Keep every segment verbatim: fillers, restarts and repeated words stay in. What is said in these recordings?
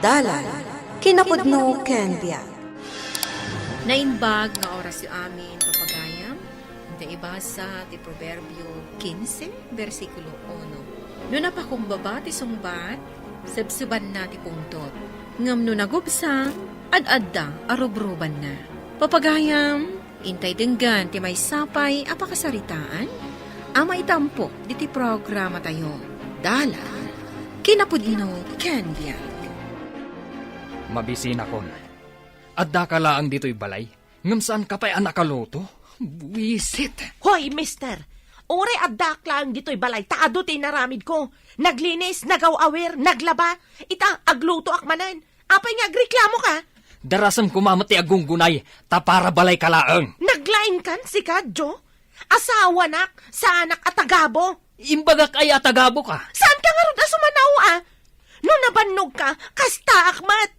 Dalan, kinapudno ken biag. Naimbag nga orasyo amin, papagayam. Ita ibasa ti Proverbio quince, bersikulo uno. No napakumbaba ti sungbat, sebsebanna ti pungtot. Ngem no nagubsang, ad-adda a rubrubanna. Papagayam, intay denggen ti maysa pay a pakasaritaan a maitampok diti programatayo. Dalan, kinapudno ken biag. Mabisinakon. Addaka laeng ditoy balay, ngem saanka pay a nakaluto? Buisit! Hoy, mister! Uray addaak laeng ditoy balay ta adu ti inaramidko. Naglinis, nagaw-awir, naglaba. Ita, aglutoak manen. Apay nga agreklamo ka? Darasem koma met ti aggunggunay, ta para balay ka laeng. Naglaingkan sika, Jo? Asawanak, saanak a tagabo. Imbagak aya a tagabo ka? Saanka ngarud a sumanao, a? No nabannog ka, kastaak met.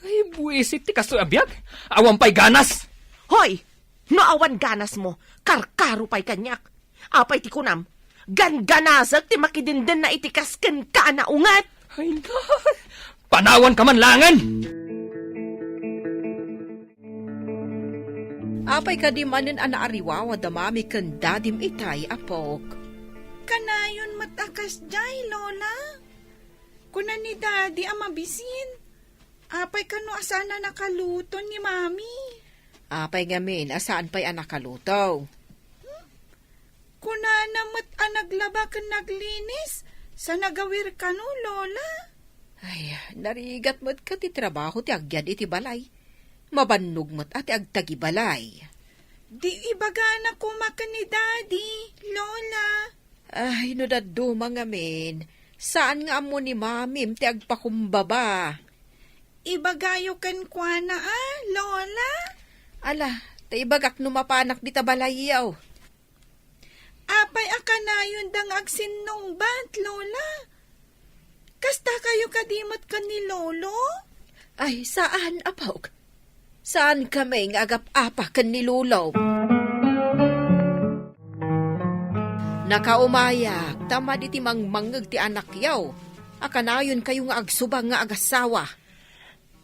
Ay, buisit ti kastoy a biag. Awan pay ganas. Hoy! No awan ganasmo, karkaro pay kaniak. Apay ti kunam, gangganasek ti makidindenna iti kas kenka a naunget. Ay, na! Panawanka man laengen! Apay kadi manen a naariwawa da Mami ken Dadim itay, apok? Kanayon met a kasdiay, Lola. Kuna ni Daddy a mabisin. Apay kano a saan a nakaluto ni Mami? Apay ngamin a saan pay a nakaluto? Hmm? Kunana met a naglaba ken naglinis, sa nagawir kano, Lola? Ay, narigat met ket ti trabaho ti agyan iti balay. Mabannog met a ti agtagibalay. Di ibagana koma ken ni Daddy, Lola. Ay, no dadduma ngamin, saan nga ammo ni Mamim ti agpakumbaba? Ibagayo kenkuana, a, Lola? Ala, ta ibagak no mapanak dita balayyo. Apay a kanayonda nga agsinnungbat, Lola? Kasta kayo kadi met ken ni Lolo? Ay, saan, apok. Saan kami nga agap-apa ken ni Lolo? Nakaumayak, ta madi ti mangmangngeg ti anakyo, a kanayon kayo nga agsubang nga agasawa.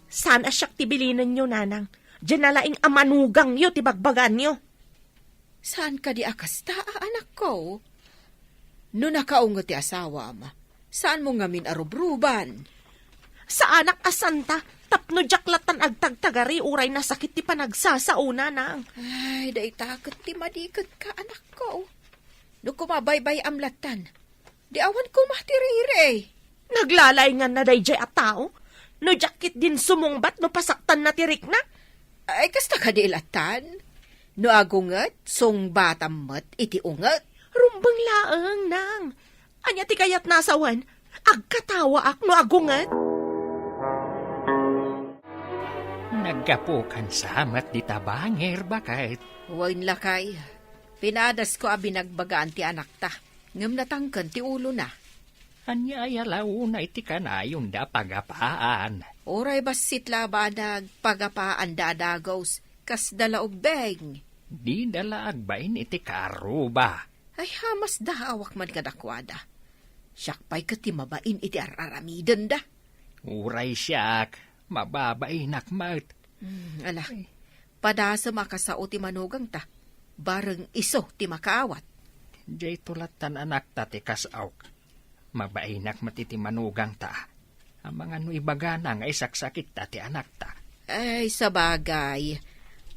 Saan a siak ti bilinenyo, Nanang? Diay nalaing a manugangyo ti bagbaganyo. Saan kadi a kasta, a anakko? No nakaunget ti asawam, saanmo ngamin a rubruban? Saanak a santa, tapno diak lattan agtagtagari uray nasakit ti panagsasao, Nanang. Ay, dayta ket ti madiket ka, anakko. No kumabaybay-am lattan, di awan koma ti riri. Naglalainganna daydiay a tao? No diak ketdin sumungbat no pasaktanna ti rikna? Ay, kasta kadi lattan? No agunget, sungbatam met iti unget. Rumbeng laeng, Nang. Ania ti kayatna a sawen? Agkatawaak no agunget? Naggapukan sa met dita bangir, baket? Wen, lakay. Pinadasko a binagbagaan ti anakta. Ngem natangken ti ulona. Ania aya la unay ti kanayonda a pagapaan? Uray bassit la a banag, pagapaanda a dagus, kasda la ubbing. Dida la agbain iti kaarruba. Ay, hamasda, awak man kadakuada. Siak pay ket ti mabain iti ar-aramidenda. Uray siak, mababainak met. Hmm, ala. Ay. Padasem a kasao ti manugangta. Bareng isu ti makaawat. Diay tulatan anakta ti kasaok. Mabainak met iti manugangta. Amangan no ibagana nga isaksakitta ti anakta. Ay, sabagay.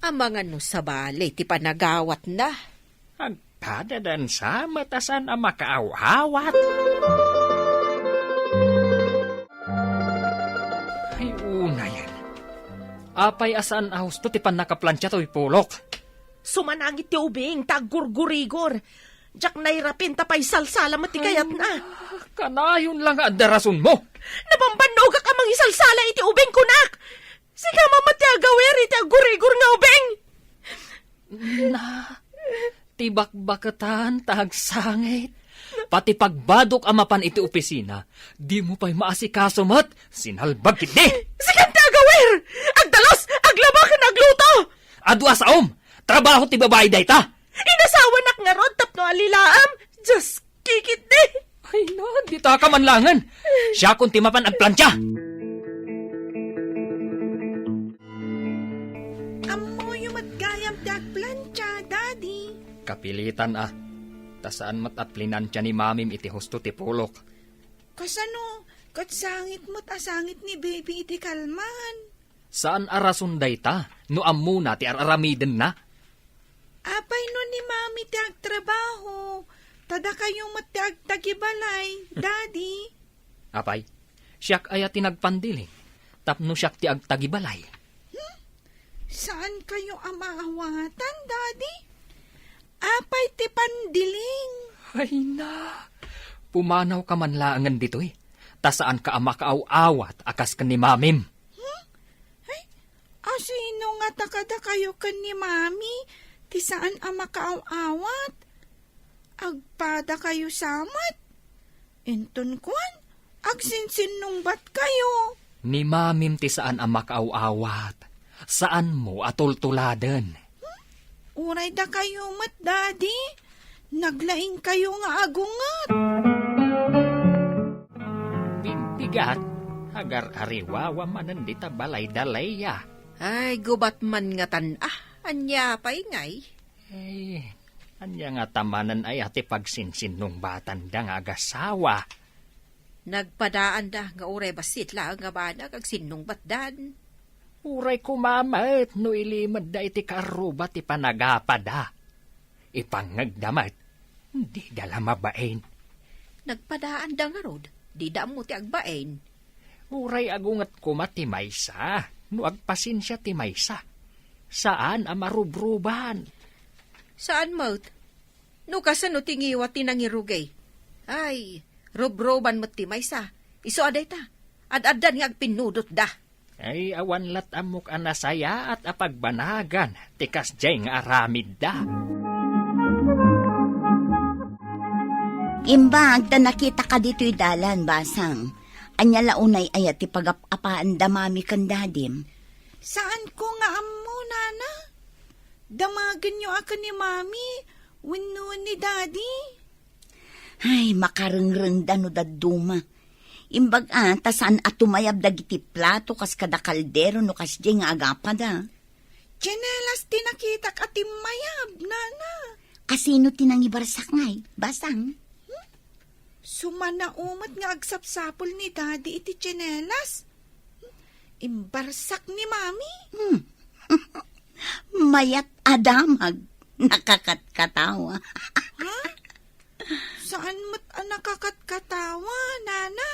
Amangan no sabali ti panagawatna. Agpadadansa met a saan a makaawawat. Ay, unayen. Apay a saan a husto ti pannakaplantia toy pulok? Sumanangit ti ubing ta aggurgurigor. Diak nairapin ta paisalsala met ti kayatna. Ay, kanayon la nga adda rasonmo. Nabambannogak a mangisalsala iti ubing, kunak. Sika met ti agawir iti aggurigor nga ubing. Na, ti bakbaketan ta agsangit. Pati pagbadok a mapan iti opisina, dimo pay maasikaso met. Sinalbag ketdi. Sikan ti agawir! Agdalus, aglaba ken agluto! Adu a saom! Trabaho ti babai dayta! Inasawanak ngarud tapno alilaam! Diyos, kikitdi! Ay na, dita ka man laengen. Siakon ti mapan agplantia. Kapilitan a, ta saan met a plinantia ni Mamim iti husto ti pulok. Kasano, ket sangit met a sangit ni Baby iti kalman? Saan a rason dayta, no ammona ti ar-aramidenna. Apay no ni Mami ti agtrabaho, ta dakayo met ti agtagibalay, Daddy? Apay, siak aya ti nagpandiling, tapno siak ti agtagibalay. Hmm? Saan kayo a maawatan, Daddy? Apay ti pandiling? Ay na, pumanawka man laengen ditoy, ta saanka a makaaw-awat a kas ken ni Mamim. Hmm? Ay, asino ngata kadakayo ken ni Mami ti saan a makaaw-awat? Agpadakayo sa met? Inton kuan, agsinsinnungbatkayo. Ni Mamim ti saan a makaaw-awat. Saanmo a tultuladen. Hmm? Uray dakayo met, Daddy. Naglaingkayo nga agunget. Bigbigat, agar-ariwawa manen dita balay da Leia. Ay, gubat man ngatan, ah, ania pay ngay? Eh, ania ngata manen aya ti pagsinsinnungbatanda nga agasawa? Nagpadaanda nga uray bassit laeng nga banag agsinnungbatdan. Uray koma met no ilimedda iti kaarruba ti panagapada. Ipangngegda met, dida la mabain. Nagpadaanda ngarud, dida ammo ti agbain. Uray agunget koma ti maysa, no agpasensia ti maysa. Saan a marubruban. Saan met? No kasano ti ngiwat ti nangirugi? Ay, rubruban met ti maysa. Isu a dayta, ad-addan nga agpinnudotda. Ay, awan lat ammok a nasayaat a pagbanagan ti kasdiay nga aramidda. Imbag ta nakitaka ditoy dalan, Basang. Ania la unay aya ti pagap-apaanda Mami ken Dadim? Saanko nga ammo, Nana. Damagenyo a ken ni Mami wenno ni Daddy. Ay, makarengrengda no dadduma. Imbag a, ta saan a tumayab dagiti plato kas kada kaldero no kasdiay nga agapada. Tsinelas ti nakitak a timmayab, Nana. Asino ti nangibarsak ngay, Basang? Hmm? Sumanaw met nga agsapsapul ni Daddy iti tsinelas. Hmm? Imbarsak ni Mami. Hmm. Mayat a damag, nakakatkatawa. Ha? Saan met a nakakatkatawa, Nana?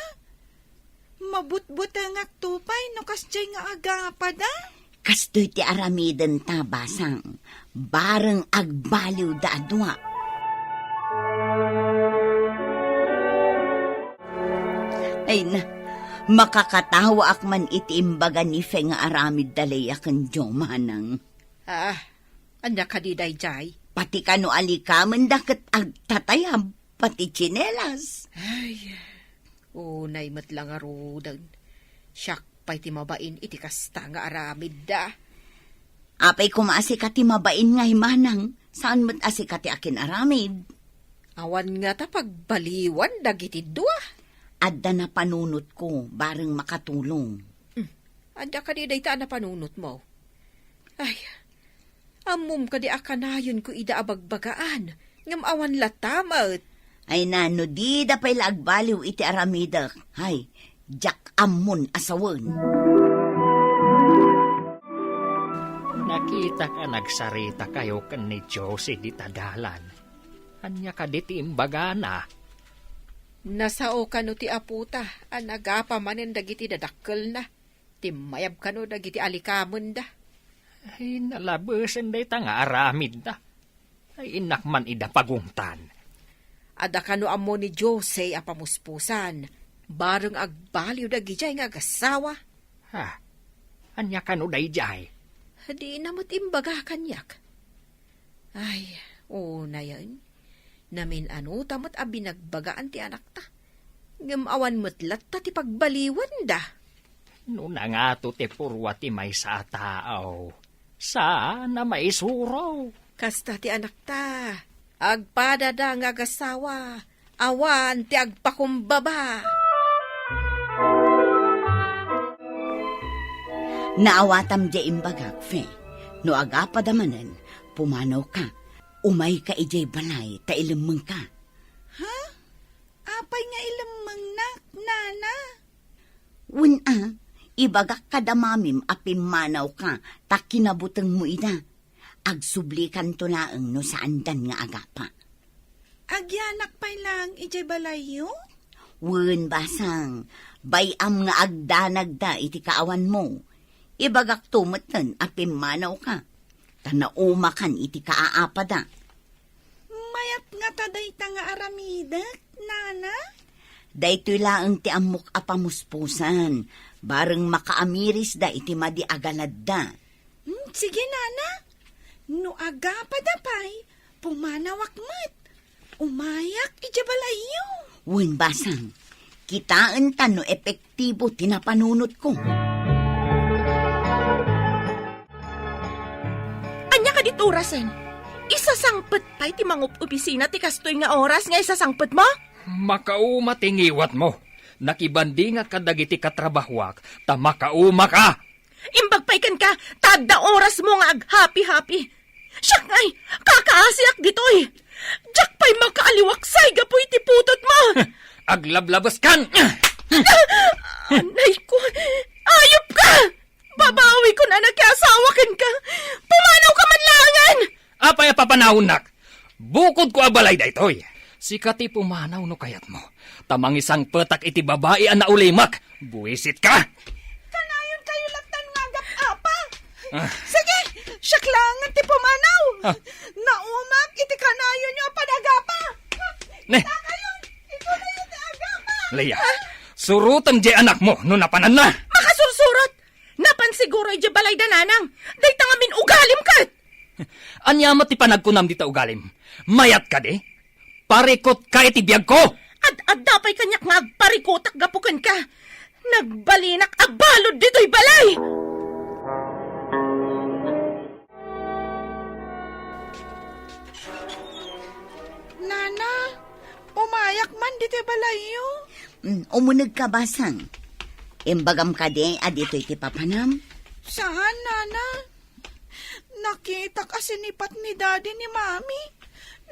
Mabutbutengakto pay no kasdiay nga agapada? Kastoy ti aramidenta, Basang. Bareng agbaliwda a dua. Ay na, makakatawaak man iti imbaga ni Fe nga aramid da Leia ken Joe, manang. Ah, ania kadi daydiay? Pati kano alikamenda ket agtatayab, pati tsinelas. Ay, unay met la ngaruden. Siak pay ti mabain iti kasta nga aramidda. Apay koma a sika ti mabain ngay, manang, saan met a sika ti akin-aramid. Awan ngata pagbaliwan dagiti dua. Adda napanunotko, bareng makatulong. Hmm, adda kadi dayta a napanunotmo? Ay, ammom kadi a kanayonko ida a bagbagaan, ngem awan latta met. Ay na, no dida pay la agbaliw iti aramidek, hay, diak ammon a sawen. Nakitak a nagsaritakayo ken ni Josie dita dalan. Ania kadi ti imbagana? Nasao kano ti apota a nagapa manen dagiti dadakkelna. Timmayab kano dagiti alikamenda. Ay, nalabesen dayta nga aramidda. Ay, innak man ida pagungtan. Adda kano ammo ni Jose a pamuspusan, bareng agbaliw dagidiay nga agasawa. Ha? Ania kano daydiay? Dina met imbaga kaniak. Ay, unayen. Namin-ano ta met a binagbagaan ti anakta. Ngem awan met latta ti pagbaliwanda. No nangato ti purwa ti maysa a tao, saan a maisuro. Kasta ti anakta. Agpadada nga agasawa. Awan ti agpakumbaba. Naawatam diay imbagak, Fe. No agapada manen, pumanawka. umayka idiay balay ta ilemmengka. Ha? Apay nga ilemmengnak, Nana? Wen a, ibagak kada mamim a pimmanawka ta kinabutengmo ida. Agsublikanto laeng no saandan nga agapa. Agyanak pay laeng idiay balayyo? Wen, basang, bay-am nga agdanagda iti kaawanmo. Ibagakto metten a pimmanawka, ta naumakan iti kaapada. Mayat ngata dayta nga aramidek, Nana? Daytoy laeng ti ammok a pamuspusan, bareng makaamirisda iti madi a ganadda. Hmm, sige, Nana. No agapada pay, pumanawak met. Umayak idiay balayyo. Wen, basang, kitaenta no epektibo ti napanunotko. Ania kadi ti orasen? Isasangpet pay ti mangup-opisina ti kastoy nga oras nga isasangpetmo? Makauma ti ngiwatmo. Nakibandingak kadagiti katrabahoak, ta makaumaka. Imbag pay kenka, ta adda orasmo nga aghapi-hapi. Siak ngay, kakaasiak ditoy. Diak pay makaaliwaksay gapu iti putotmo. Aglablabeskan! Anay ko, ayop ka! Babawikon a nakiasawa kenka. Pumanawka man laengen! Apay a papanawennak? Bukodko a balay daytoy. Sika ti pumanaw no kayatmo. Ta mangisangpetak iti babai a naulimek. Buisitka! Kanayonkayo lattan nga agap-apa. Ah. Sige, siak laengen ti pumanaw. Ah. Naumak iti kanayonyo a panagapa. Ne. Itakayon, ikunayo ti agapa. Leia, surotem diay anakmo no napananna. Makasursurot! Napan siguro idiay balay da nanang. Dayta ngamin ugalim ket. Ania met ti panagkunam dita ugalim? Mayat kadi? Parikotka iti biagko! Ad-adda pay kaniak nga agparikotak gapu kenka. Nagbalinak a balud ditoy balay! Nana, umayak man ditoy balayyo. Mm, umunegka, basang. Imbagam kadi a ditoy ti papanam? Saan, Nana. Nakitak a sinipat ni Daddy ni Mami.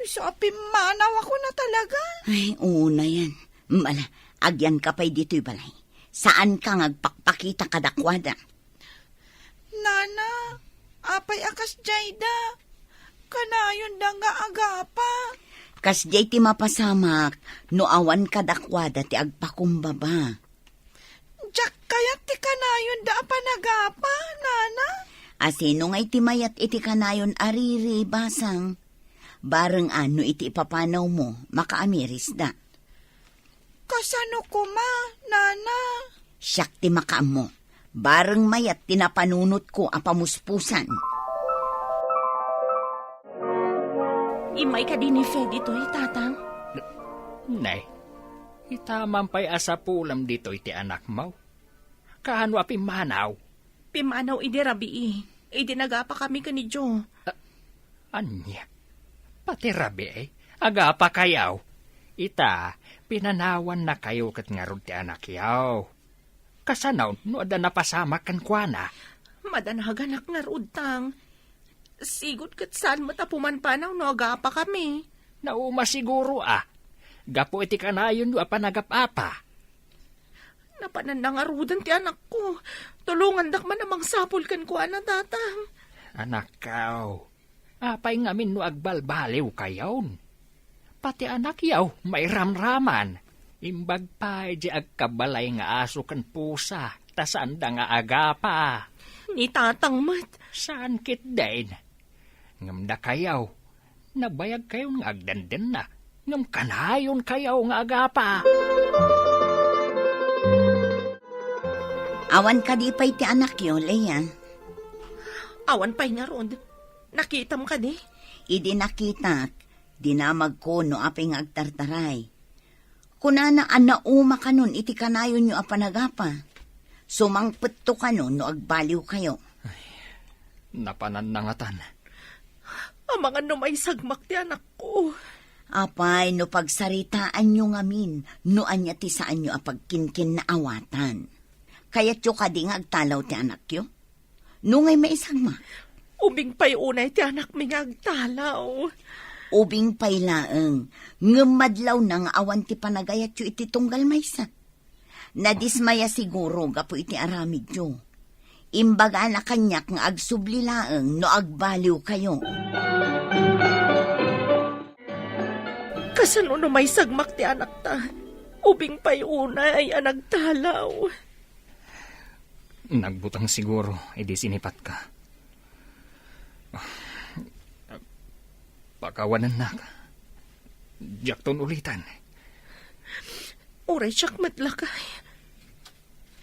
Isu a pimmanawakon a talaga. Ay, unayen. Mala, agyanka pay ditoy balay. Saanka nga agpakpakita kadakuada. Nana, apay a kasdiay da? Kanayonda nga agapa. Kasdiay ti mapasamak no awan kadakuada ti agpakumbaba. Diak kayat ti kanayonda a panagapa, Nana. A sino ngay ti mayat iti kanayon a riri, basang? Bareng a no iti ipapanawmo, makaamirisda. Kasano koma, Nana? Siak ti makaammo. Bareng mayat ti napanunotko a pamuspusan. Immay kadi ni Fe ditoy, Tatang? Nay, ita man pay a sapulem ditoy ti anakmo. Kaano a pimmanaw? Pimmanaw idi rabii, idi nagapakami ken ni Jo. A-, ania? Pati rabii? Agapakayo? Ita, pinanawannakayo ket ngarud ti anakyo. Kasano no adda napasamak kenkuana? Madanaganak ngarud, Tang. Sigud ket saan met a pumanpanaw no agapakami. Nauma siguro a. Gapu iti kanayonyo a panagap-apa. Napananna ngaruden ti anakko. Tulongandak man a mangsapul kenkuana, Tatang. Anakko, apay ngamin no agbalbaliwkayon? Pati anakyo, mairamraman. Imbag pay di agkabalay nga aso ken pusa, ta saanda nga agapa. Ni Tatang met. Saan ketdin? Ngem dakayo, nabayagkayon nga agdendenna, ngem kanayonkayo nga agapa. Awan kadi pay ti anakyo, Leia? Awan pay ngarud. Nakitam kadi? Idi nakitak, dinamagko no apay nga agtartaray. Kunana a nauma kanon iti kanayonyo a panagapa. Sumangpetto kanon no agbaliwkayo. Ay, napananna ngatan. Amangan no maisagmak ti anakko. Apay, no pagsaritaanyo ngamin no ania ti saanyo a pagkinkinnaawatan. Kayatyo kadi nga agtalaw ti anakyo? No ngay maisagmak? Ubing pay unay ti anakmi nga agtalaw. Ubing pay laeng, ngem madlawna nga awan ti panagayatyo iti tunggal maysa. Nadismaya siguro gapu iti aramidyo. Imbagana kaniak nga agsubli laeng no agbaliwkayo. Kasano no maisagmak ti anakta? Ubing pay unay a nagtalaw. Nagbutang siguro idi sinipatka. Pakawanennak. Diakton ulitan. Uray siak met lakay.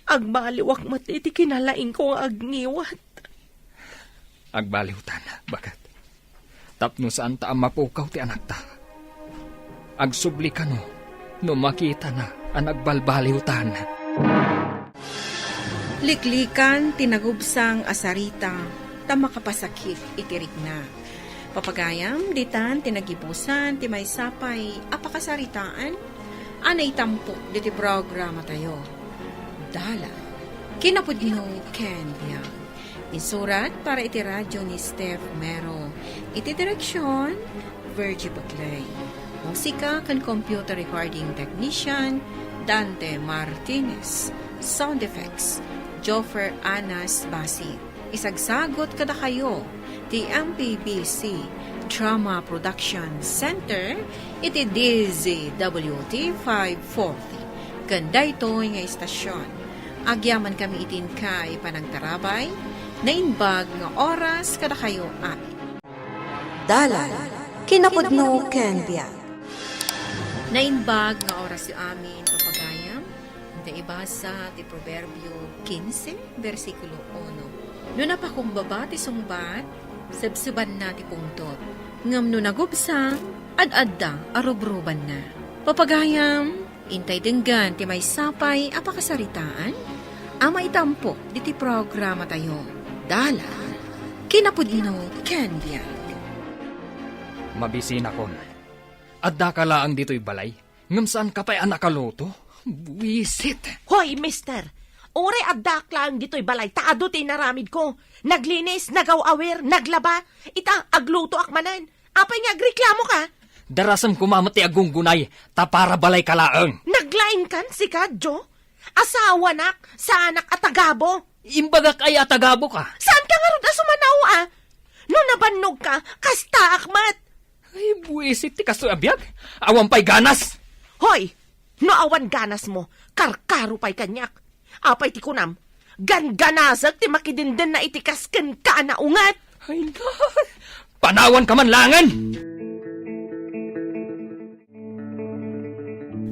Agbaliwak met iti kinalaingko nga agngiwat. Agbaliwtan, baket. Tapno saanta a mapukaw ti anakta. Agsubli kano no makitana a nagbalbaliwtan. Liklikan ti nagubsang a sarita ta makapasakit iti rikna. Papagayam, ditan ti nagibusan ti maysa pay a pakasaritaan a naitampok diti programatayo. Dalan. Kinapudno ken biag. Insurat para iti radyo ni Steph Mero. Iti direksyon, Virgie Bagley. Musika ken computer recording technician, Dante Martinez. Sound effects, Joffer Anas Basit. Isagsagot kadakayo ti M P B C Drama Production Center iti D Z W T five forty. Ken daytoy nga istasyon, agyamankami iti inkay panangtarabay, naimbag nga oras kadakayo amin. Dalan, kinapudno ken biag. Naimbag nga orasyo amin, papagayam, ta ibasa ti Proverbio quince, bersikulo uno. No napakumbaba ti sungbat, sebsebanna ti pungtot. Ngem no nagubsang, ad-adda a rubrubanna. Papagayam, intay denggan ti maysa pay a pakasaritaan a maitampok diti programatayo. Dalan, kinapudno ken biag. Mabisinakon. Addaka laeng ditoy balay, ngem saanka pay a nakaluto? Buisit! Hoy, mister! Uray addaak laeng ditoy balay ta adu ti inaramidko. Naglinis, nagaw-awir, naglaba. Ita, aglutoak manen. Apay nga agreklamo ka? Darasem koma met ti aggunggunay, ta para balay ka laeng. Naglaing kan sika, Jo? Asawanak, saanak a tagabo. Imbagak ay a tagabo ka. Saan ka ngarud a sumanao, a? No nabannog ka, kastaak met. Ay, buisit ti kastoy a biag. Awan pay ganas. Hoy! No awan ganas mo, karkaro pay kaniak. Apay ti kunam? Gangganasek ti makidindenna iti kas kenka a naunget. Ay, na! Panawan ka man laengen!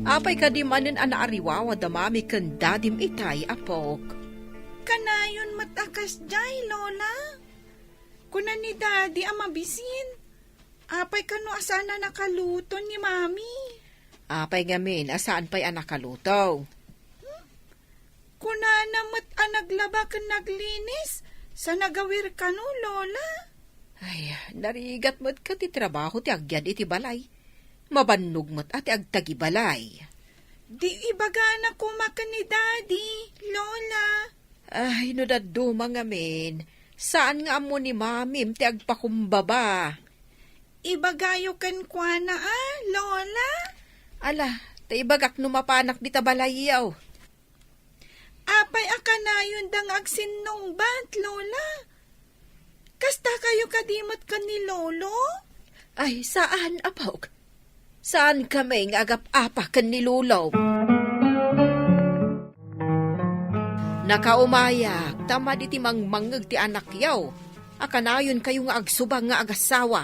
Apay kadi manen a naariwawa da mami ken dadim itay, apok? Kanayon met a kasdiay, Lola. Kuna ni Daddy a mabisin. Apay kano a saan a nakaluto ni Mami? Apay ngamin a saan pay a nakaluto? Hmm? Kunana met a naglaba ken naglinis, sa nagawir kano, Lola? Ay, narigat met ket ti trabaho ti agyan iti balay. Mabannog met a ti agtagibalay. Di ibagana koma ken ni Daddy, Lola. Ay, no dadduma ngamin, saan nga ammo ni Mamim ti agpakumbaba? Ibagayo kenkuana, a, Lola? Ala, ta ibagak no mapanak dita balayyo. Apay a kanayonda nga agsinnungbat, Lola? Kasta kayo kadi met ken ni Lolo? Ay, saan, apok. Saan kami nga agap-apa ken ni Lolo? Nakaumayak, ta madi ti mangmangngeg ti anakyo a kanayon kayo nga agsubang nga agasawa.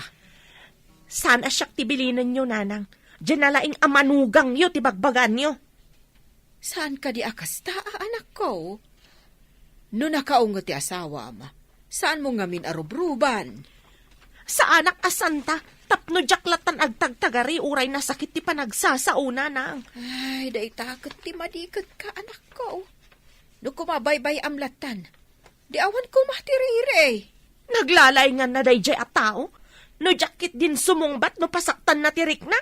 Saan a siak ti bilinenyo, Nanang? Diay nalaing a manugangyo ti bagbaganyo. Saan kadi a kasta, a anakko? No nakaunget ti asawam, saanmo ngamin a rubruban? Saanak a santa, tapno diak lattan agtagtagari uray nasakit ti panagsasaona, Nang. Ay, dayta ket ti madiket ka, anakko. No kumabaybay-am lattan, di awan koma ti riri. Naglalainganna daydiay a tao? No diak ketdin sumungbat no pasaktanna ti rikna?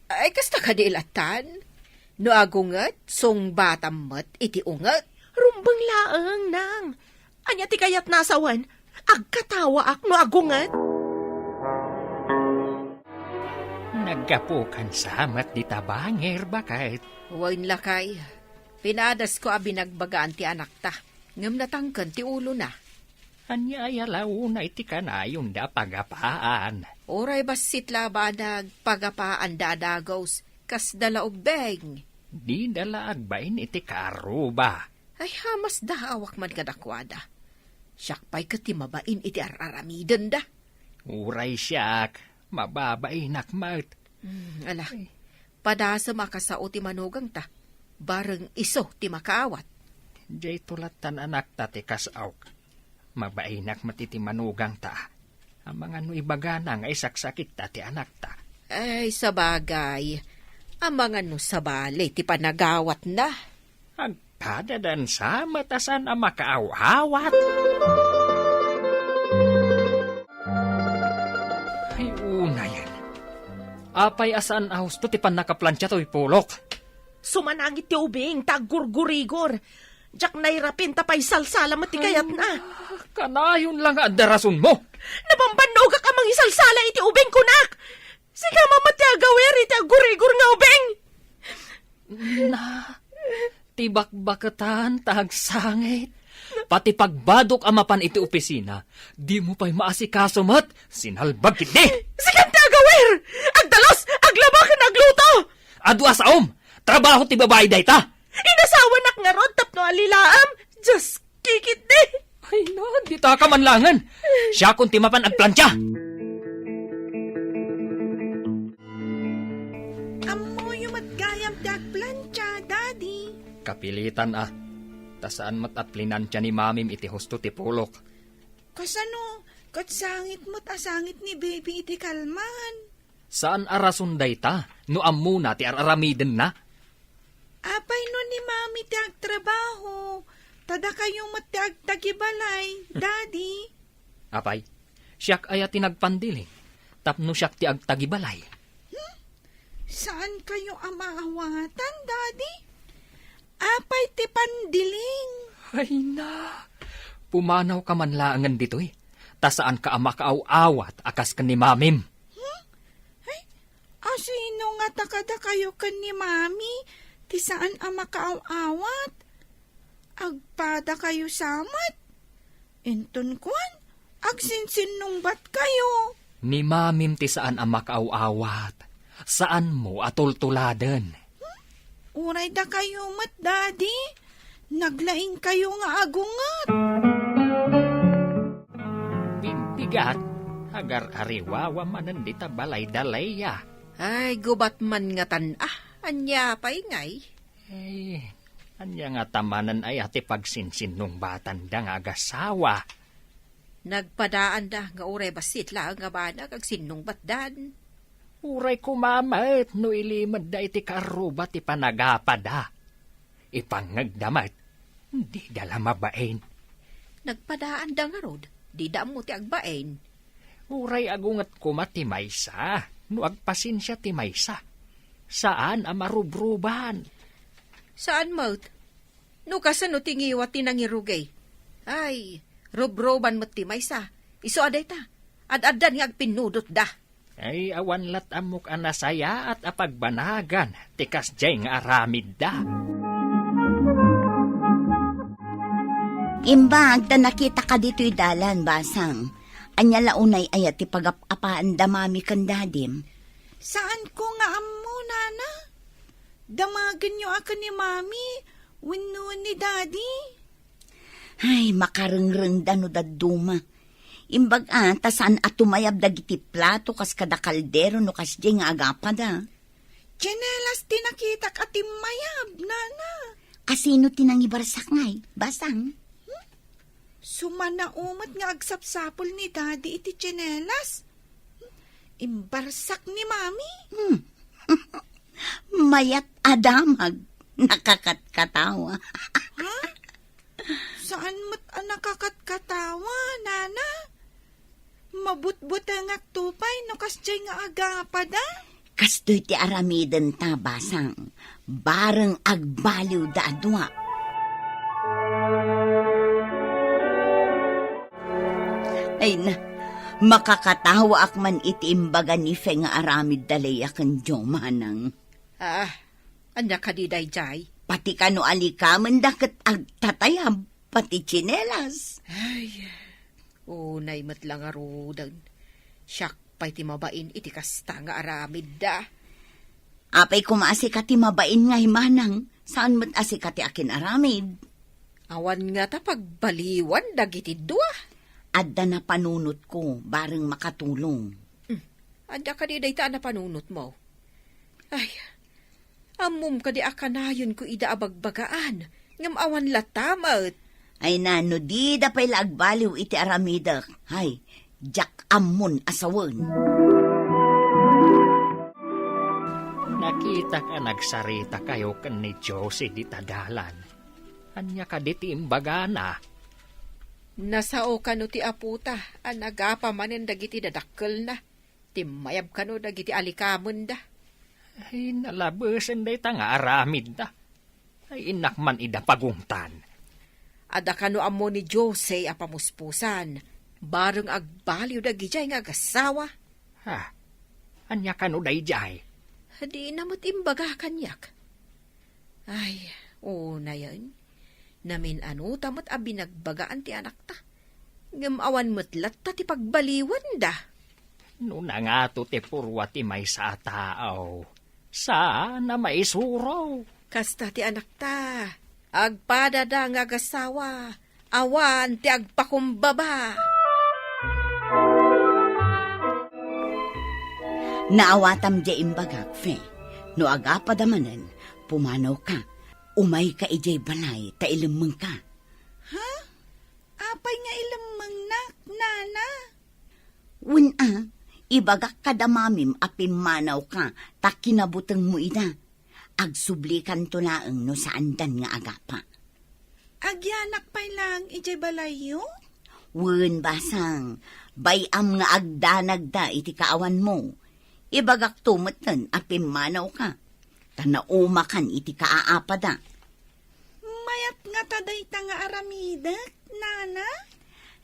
Ay, kasta kadi lattan? No agunget, sungbatam met iti unget. Rumbeng laeng, Nang. Ania ti kayatna a sawen? Agkatawaak no agunget. Naggapukan sa met dita bangir, baket. Wen, lakay. Pinadasko a binagbagaan ti anakta, ngem natangken ti ulona. Ania aya la unay ti kanayonda a pagapaan? Uray bassit la a banag, pagapaanda a dagus, kasda la ubbing. Dida la agbain iti kaarruba. Ay, hamasda, awak man kadakuada. Siak pay ket ti mabain iti ar-aramidenda. Uray siak, mababainak met. Hmm, ala. Ay. Padasem a kasao ti manugangta. Bareng isu ti makaawat. Diay tulatan anakta ti kas-ok. Mabainak met iti manugangta. Amangan no ibagana nga isaksakitta ti anakta. Ay, sabagay. Amangan no sabali ti panagawatna. Agpadadansa met a saan a makaaw-awat. Ay, unayen. Apay a saan a husto ti pannakaplantsia toy pulok? Sumanangit ti ubing ta aggurgurigor. Diak nairapin ta paisalsala met ti kayatna. Ay, kanayon la nga adda rasonmo. Nabambannogak a mangisalsala iti ubing, kunak. Sika man met ti agawir iti aggurigor nga ubing. Na, ti bakbaketan ta agsangit. Pati pagbadok a mapan iti opisina, dimo pay maasikaso met. Sinalbag ketdi. Sika ti agawir! Agdalus, aglaba ken agluto! Adu a saom! Trabaho ti babai dayta! Inasawanak ngarud tapno alilaam! Diyos, kikitdi! Ay na, dita ka man langen! Siakon ti mapan agplantsia! Ammoyo met gayam ti agplantsia, Daddy. Kapilitan a. Ta saan met a plinantsia ni Mamim iti husto ti pulok. Kasano? Ket sangit met a sangit ni Baby iti kalman. Saan a rason dayta no ammona ti ar-aramidenna. Apay no ni Mami ti agtrabaho, ta dakayo met ti agtagibalay, Daddy? Apay, siak aya ti nagpandiling, tapno siak ti agtagibalay? Hmm? Saan kayo a maawatan, Daddy? Apay ti pandiling? Ay na, pumanaw ka man laengen ditoy, ta saan ka a makaaw-awat a kas ken ni Mamim. Hmm? Ay, asino ngata kadakayo ken ni Mami ti saan a makaaw-awat? Agpadakayo sa met. Inton kuan, agsinsinnungbatkayo. Ni Mamim ti saan a makaaw-awat. Saanmo a tultuladen. Hmm? Uray dakayo met, Daddy. Naglaingkayo nga agunget. Bigbigat, agar-ariwawa manen dita balay da Lea. Ay, gubat man ngatan, ah, ania pay ngay? Ay, ania ngata manen aya ti pagsinsinnungbatanda nga agasawa? Nagpadaanda nga uray bassit laeng a banag agsinnungbatdan. Uray koma met no ilimedda iti kaarruba ti panagapada. Ipangngegda met, dida la mabain. Nagpadaanda ngarud, dida ammo ti agbain. Uray agunget koma ti maysa, no agpasensia ti maysa. Saan a marubruban. Saan met. No kasano ti ngiwat ti nangirugi? Ay, rubruban met ti maysa. Isu a dayta, ad-addan nga agpinnudotda. Ay, awan lat ammok a nasayaat a pagbanagan ti kasdiay nga aramidda. Imbag ta nakitaka ditoy dalan, Basang. Ania la unay aya ti pagap-apaanda Mami ken Dadim? Saanko nga ammo, Nana. Damagenyo a ken ni Mami wenno ni Daddy. Ay, makarengrengda no dadduma. Imbag a, ta saan a tumayab dagiti plato kas kada kaldero no kasdiay nga agapada. Tsinelas ti nakitak a timmayab, Nana. Asino ti nangibarsak ngay, Basang? Hmm? Sumanaw met nga agsapsapul ni Daddy iti tsinelas. Hmm? Imbarsak ni Mami. Hmm. Mayat a damag, nakakatkatawa. Ha? Saan met a nakakatkatawa, Nana? Mabutbutengakto pay no kasdiay nga agapada? Kastoy ti aramidenta, Basang. Bareng agbaliwda a dua. Ay na, makakatawaak man iti imbaga ni Fe nga aramid da Lea ken Joe, manang. Ah, ania kadi daydiay? Pati kano alikamen da ket agtatayab, pati tsinelas. Ay, unay met la ngaruden. Siak pay ti mabain iti kasta nga aramidda. Apay koma a sika ti mabain ngay, manang, saan met a sika ti akin-aramid. Awan ngata pagbaliwan dagiti dua. Adda napanunotko, bareng makatulong. Hmm. Adda kadi dayta a napanunotmo? Ay, ammom kadi a kanayonko ida a bagbagaan, ngem awan latta met. Ay na, no dida pay la agbaliw iti aramidek, hay, diak ammon a sawen. Nakitak a nagsaritakayo ken ni Josie dita dalan. Ania kadi ti imbagana? Nasao kano ti apota a nagapa manen dagiti dadakkelna. Timmayab kano dagiti alikamenda. Ay, nalabesen dayta nga aramidda. Ay, innak man ida pagungtan. Adda kano ammo ni Jose a pamuspusan, bareng agbaliw dagidiay nga agassawa. Ha? Ania kano daydiay? Dina met imbaga kaniak. Ay, unayen, namin-anuta met a binagbagaan ti anakta. Ngem awan met latta ti pagbaliwanda. No nangato ti purwa ti maysa a tao, saan a maisuro. Kasta ti anakta, agpadada nga agassawa, awan ti agpakumbaba. Naawatam diay imbagak, Fe. No agapada manen, pumanawka. Umayka idiay balay ta ilemmengka. Ha? Apay nga ilemmengnak, nana? Wen a, ibagak kada mamim a pimmanawka ta kinabutengmo ida. Agsublikanto laeng no saandan nga agapa. Agyanak pay laeng idiay balayyo? Wen, basang, bay-am nga agdanagda iti kaawanmo. Ibagakto metten a pimmanawka, ta naumakan iti kaaapada. Mayat ngata dayta nga aramidek, nana?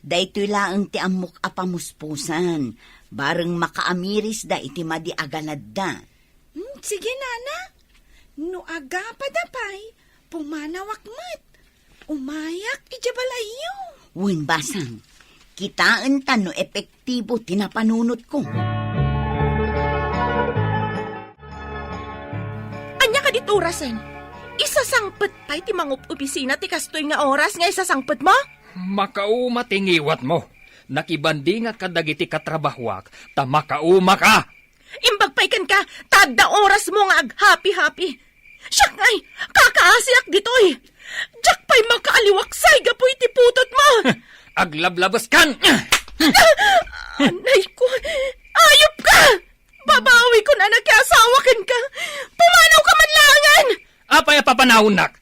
Daytoy laeng ti ammok a pamuspusan, bareng makaamirisda iti madi a ganadda. Hmm, sige, nana. No agapada pay, pumanawak met. Umayak idiay balayyo. Wen, basang, kitaenta no epektibo ti napanunotko. Ania kadi ti orasen? Isasangpet pay ti mangup-opisina ti kastoy nga oras nga isasangpetmo? Makauma ti ngiwatmo. Nakibandingak kadagiti katrabahoak, ta makaumaka. Imbag pay kenka, ta adda orasmo nga aghapi-hapi. Siak ngay, kakaasiak ditoy. Diak pay makaaliwaksay gapu iti putotmo. Aglablabeskan! Anayko, ayupka! Babawikon a nakiasawa kenka. Pumanawka man laengen! Apay a papanawennak?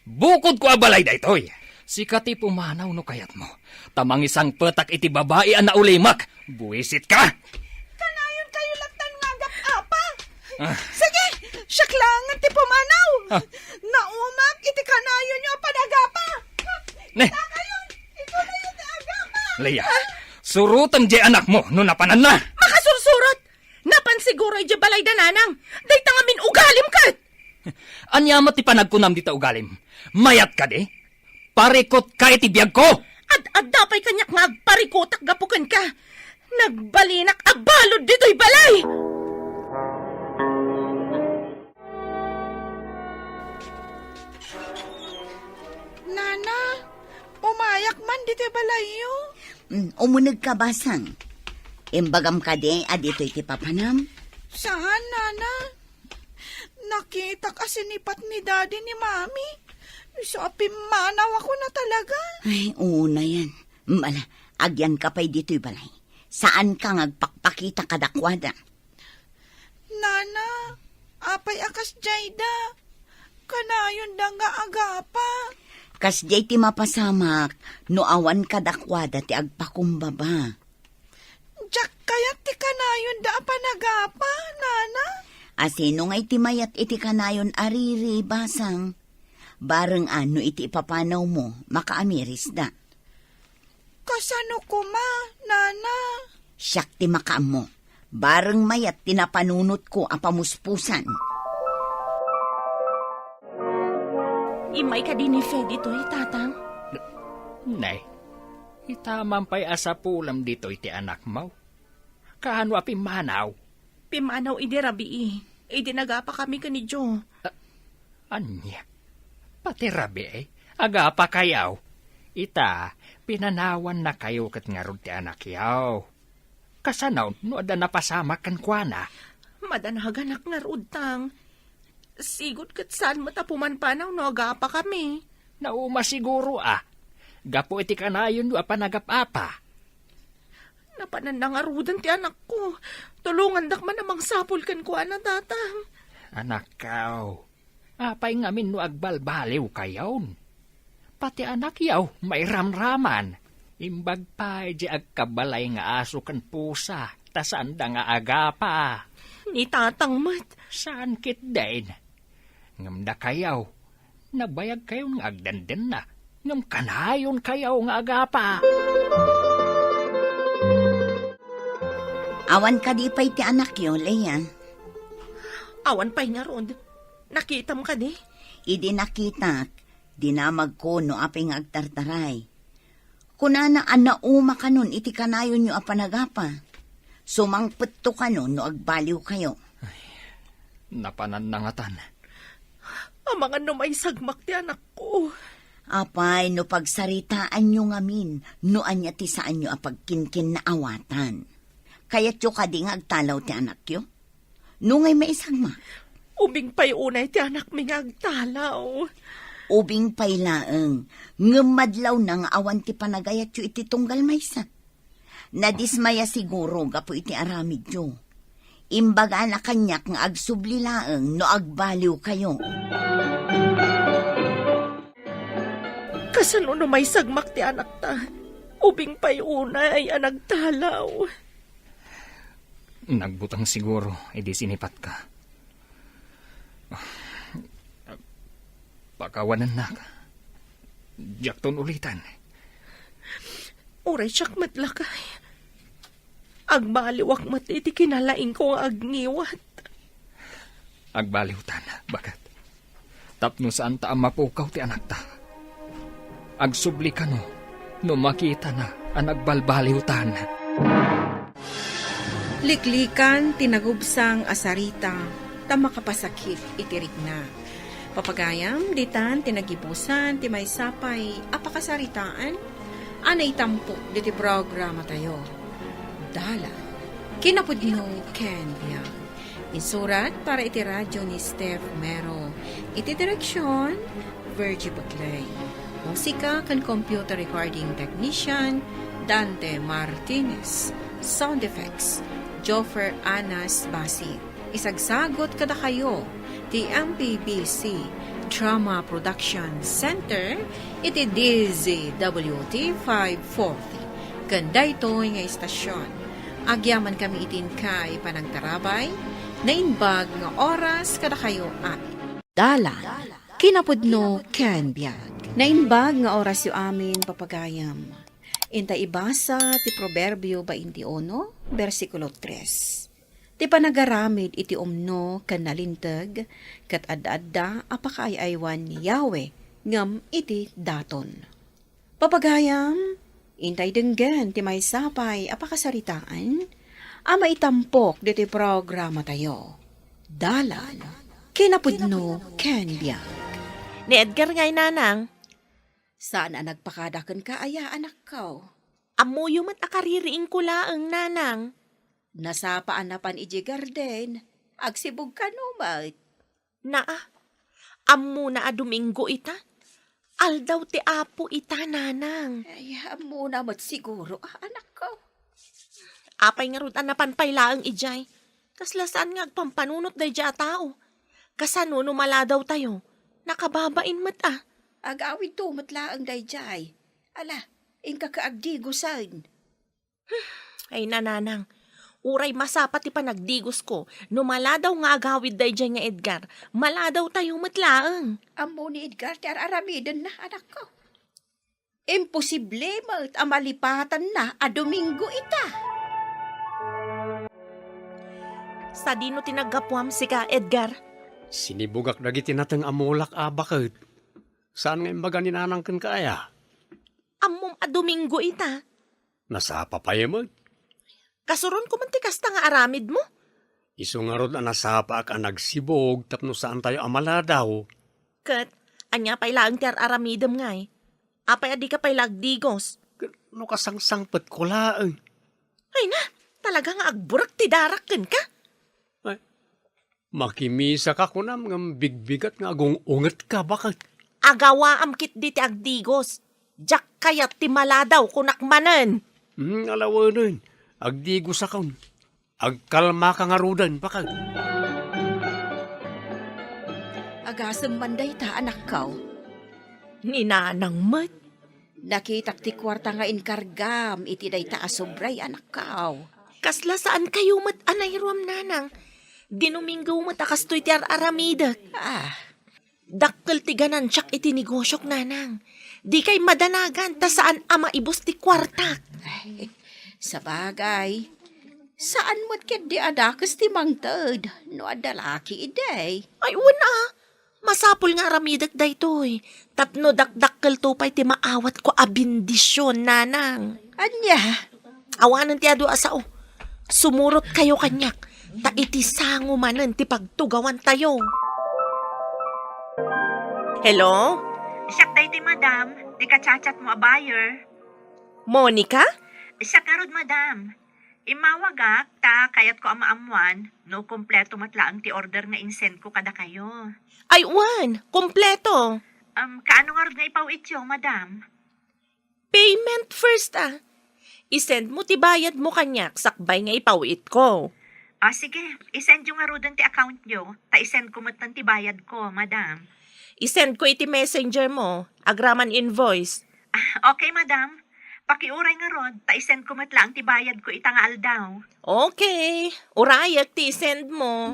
Bukodko a balay daytoy. Sika ti pumanaw no kayatmo. Ta mangisangpetak iti babai a naulimek. Buisitka! Kanayonkayo lattan nga agap-apa. Ah. Sige, siak laengen ti pumanaw. Ah. Naumak iti kanayonyo a panagapa. Ne. Itakayon, ikunayo ti agapa. Leia, surotem diay anakmo no napananna. Makasursurot! Napan siguro idiay balay da nanang. Dayta ngamin ugalim ket. Ania met ti panagkunam dita ugalim? Mayat kadi? Parikotka iti biagko! Ad-adda pay kaniak nga agparikotak gapu kenka. Nagbalinak a balud ditoy balay! Nana, umayak man ditoy balayyo. Mm, umunegka, basang. Imbagam kadi a ditoy ti papanam? Saan, nana. Nakitak a sinipat ni Daddy ni Mami. Isu a pimmanawakon a talaga. Ay, unayen. Mala, agyanka pay ditoy balay. Saanka nga agpakpakita kadakuada. Nana, apay a kasdiayda? Kanayonda nga agapa. Kasdiay ti mapasamak no awan kadakuada ti agpakumbaba. Diak kayat ti kanayonda a panagapa, nana. A sino nga iti mayat iti kanayon a riri, basang? Bareng a no iti ipapanawmo, makaamirisda. Kasano koma, Nana? Siak ti makaammo. Bareng mayat ti napanunotko a pamuspusan. Immay kadi ni Fe ditoy, Tatang? Nay, ita man pay a sapulem ditoy ti anakmo. Kaano a pimmanaw? Pimmanaw idi rabii, idi nagapakami ken ni Jo. A-, ania? Pati rabii, agapakayo? Ita, pinanawannakayo ket ngarud ti anakyo. Kasano no adda napasamak kenkuana? Madanaganak ngarud, Tang. Sigud ket saan met a pumanpanaw no agapakami. Nauma siguro a. Gapu iti kanayonyo a panagap-apa. Napananna ngaruden ti anakko. Tulongandak man a mangsapul kenkuana, Tatang. Anakko, apay ngamin no agbalbaliwkayon? Pati anakyo, mairamraman. Imbag pay di agkabalay nga aso ken pusa, ta saanda nga agapa. Ni Tatang met. Saan ketdin? Ngem dakayo, nabayagkayon nga agdandenna, ngem kanayonkayo nga agapa. Awan kadi pay ti anakyo, Leia? Awan pay ngarud. Nakitam kadi? Idi nakitak, dinamagko no apay nga agtartaray. Kunana a nauma kanon iti kanayonyo a panagapa. Sumangpetto kanon no agbaliwkayo. Ay, napananna ngatan. Amangan no maisagmak ti anakko. Apay, no pagsaritaanyo ngamin, no ania ti saanyo a pagkinkinnaawatan. Kayatyo kadi nga agtalaw ti anakyo? No ngay maisagmak? Ubing pay unay ti anakmi nga agtalaw. Ubing pay laeng, ngem madlawna nga awan ti panagayatyo iti tunggal maysa. Nadismaya siguro gapu iti aramidyo. Imbagana kaniak nga agsubli laeng no agbaliwkayo. Kasano no maisagmak ti anakta? Ubing pay unay a nagtalaw. Nagbutang siguro idi sinipatka. Pakawanennak. Diakton ulitan. Uray siak met lakay. Agbaliwak met iti kinalaingko nga agngiwat. Agbaliwtan, baket. Tapno saanta a mapukaw ti anakta. Agsubli kano no makitana a nagbalbaliwtan. Liklikan ti nagubsang a sarita ta makapasakit iti rigna. Papagayam, ditan ti nagibusan ti maysa pay a pakasaritaan a naitampok diti programatayo. Dalan, kinapudno ken biag. Insurat para iti radio ni Steph Mero. Iti direksyon, Virgie Butlay. Musika ken computer recording technician, Dante Martinez. Sound effects, Joffer Anas Basi. Isagsagot kadakayo ti M P B C Drama Production Center iti D Z W T five forty. Ken daytoy nga istasyon, agyamankami iti inkay panangtarabay, naimbag nga oras kadakayo amin. Dalan, kinapudno ken biag. Naimbag nga orasyo amin, papagayam. Inta ibasa ti Proverbio twenty-one, bersikulo tres. Ti panagaramid iti umno ken nalinteg, ket adda-adda a pakaay-aywan ni Yahweh ngem iti daton. Papagayam, intay denggen ti maysa pay a pakasaritaan a maitampok ditoy programatayo. Dalan, kinapudno ken biag. Ni Edgar ngay, nanang. Saan a nagpakada kenka aya, anakko? Ammoyo met a kaririingko laeng, nanang. Nasapa a napan idiay garden. Agsibug kano met. Naa, ammona a Domingo ita. Aldaw ti Apo ita, nanang. Ay, ammona met siguro, ah, anakko. Apay ngarud a napan pay laeng idiay? Kasla saan nga agpampanunot daydiay a tao. Kasano no maladawtayo? Nakababain met, ah. Agawidto met laeng daydiay. Ala, inka ka agdigosen. Ay, nanang, uray masapa ti panagdigosko, no maladaw nga agawid daydiay nga Edgar, maladawtayo met laeng. Ammo ni Edgar ti ar-aramidenna, anakko. Imposible met a malipatanna a Domingo ita. Sadino ti naggapuam, sika, Edgar? Sinibugak dagiti nateng a mulak a baket. Saan nga imbaga ni nanang kenka aya? Ammom a Domingo ita. Nasapa pay met. Kasuronko man ti kasta nga aramidmo. Isu ngarud a nasapaak a nagsibug tapno saantayo a maladaw. Ket ania pay laeng ti ar-aramidem ngay? Apay a dika pay la agdigos? Ket no kasangsangpetko laeng. Ay na, talaga nga agburek ti darak kenka. Ay, makimisaka kunam ngem bigbigat nga agung-ungetka, baket. Agawaam ketdi ti agdigos. Diak kayat ti maladaw, kunak manen. Hmm, alawenen. Agdigosakon. Agkalmaka ngaruden, baket. Agasem man dayta, anakko. Ni nanang met. Nakitak ti kuarta nga inkargam iti dayta a sobray, anakko. Kasla saankayo met a nairuam, nanang. Dinuminggo met a kastoy ti ar-aramidek. Ah. Dakkel ti ganansiak iti negosiok, nanang. Dikay madanagan ta saan a maibus ti kuartak. Ay, sabagay. Saan met ketdi a dakes ti mangted no adda laki idi. Ay, wen a. Masapul nga aramidek daytoy. Tapno dakdakkelto pay ti maawatko a bendision, nanang. Ania? Awanen ti adu a sao. Sumurotkayo kaniak, ta iti sango manen ti pagtugawantayo. Hello? Siak daytoy, madam. Ti ka-chat-chatmo a buyer. Monica? Siak ngarud, madam. Immawagak ta kayatko a maammuan no kompleto met laeng ti order nga insendko kadakayo. Ay, wen, kompleto. Um, kaano ngarud nga ipaw-ityo, madam? Payment first, ah. Isend mo ti bayad mo kaniak sakbay nga ipaw-itko. Ah, sige. Isend yo ngaruden ti account yo, ta isend ko metten ti bayad ko, madam. Isend ko iti messenger mo, agraman invoice. Ah, okay, madam. Pakiuray ngarud, ta isend ko met laeng ti bayad ko ita nga aldaw. Okay. Urayek ti isend mo.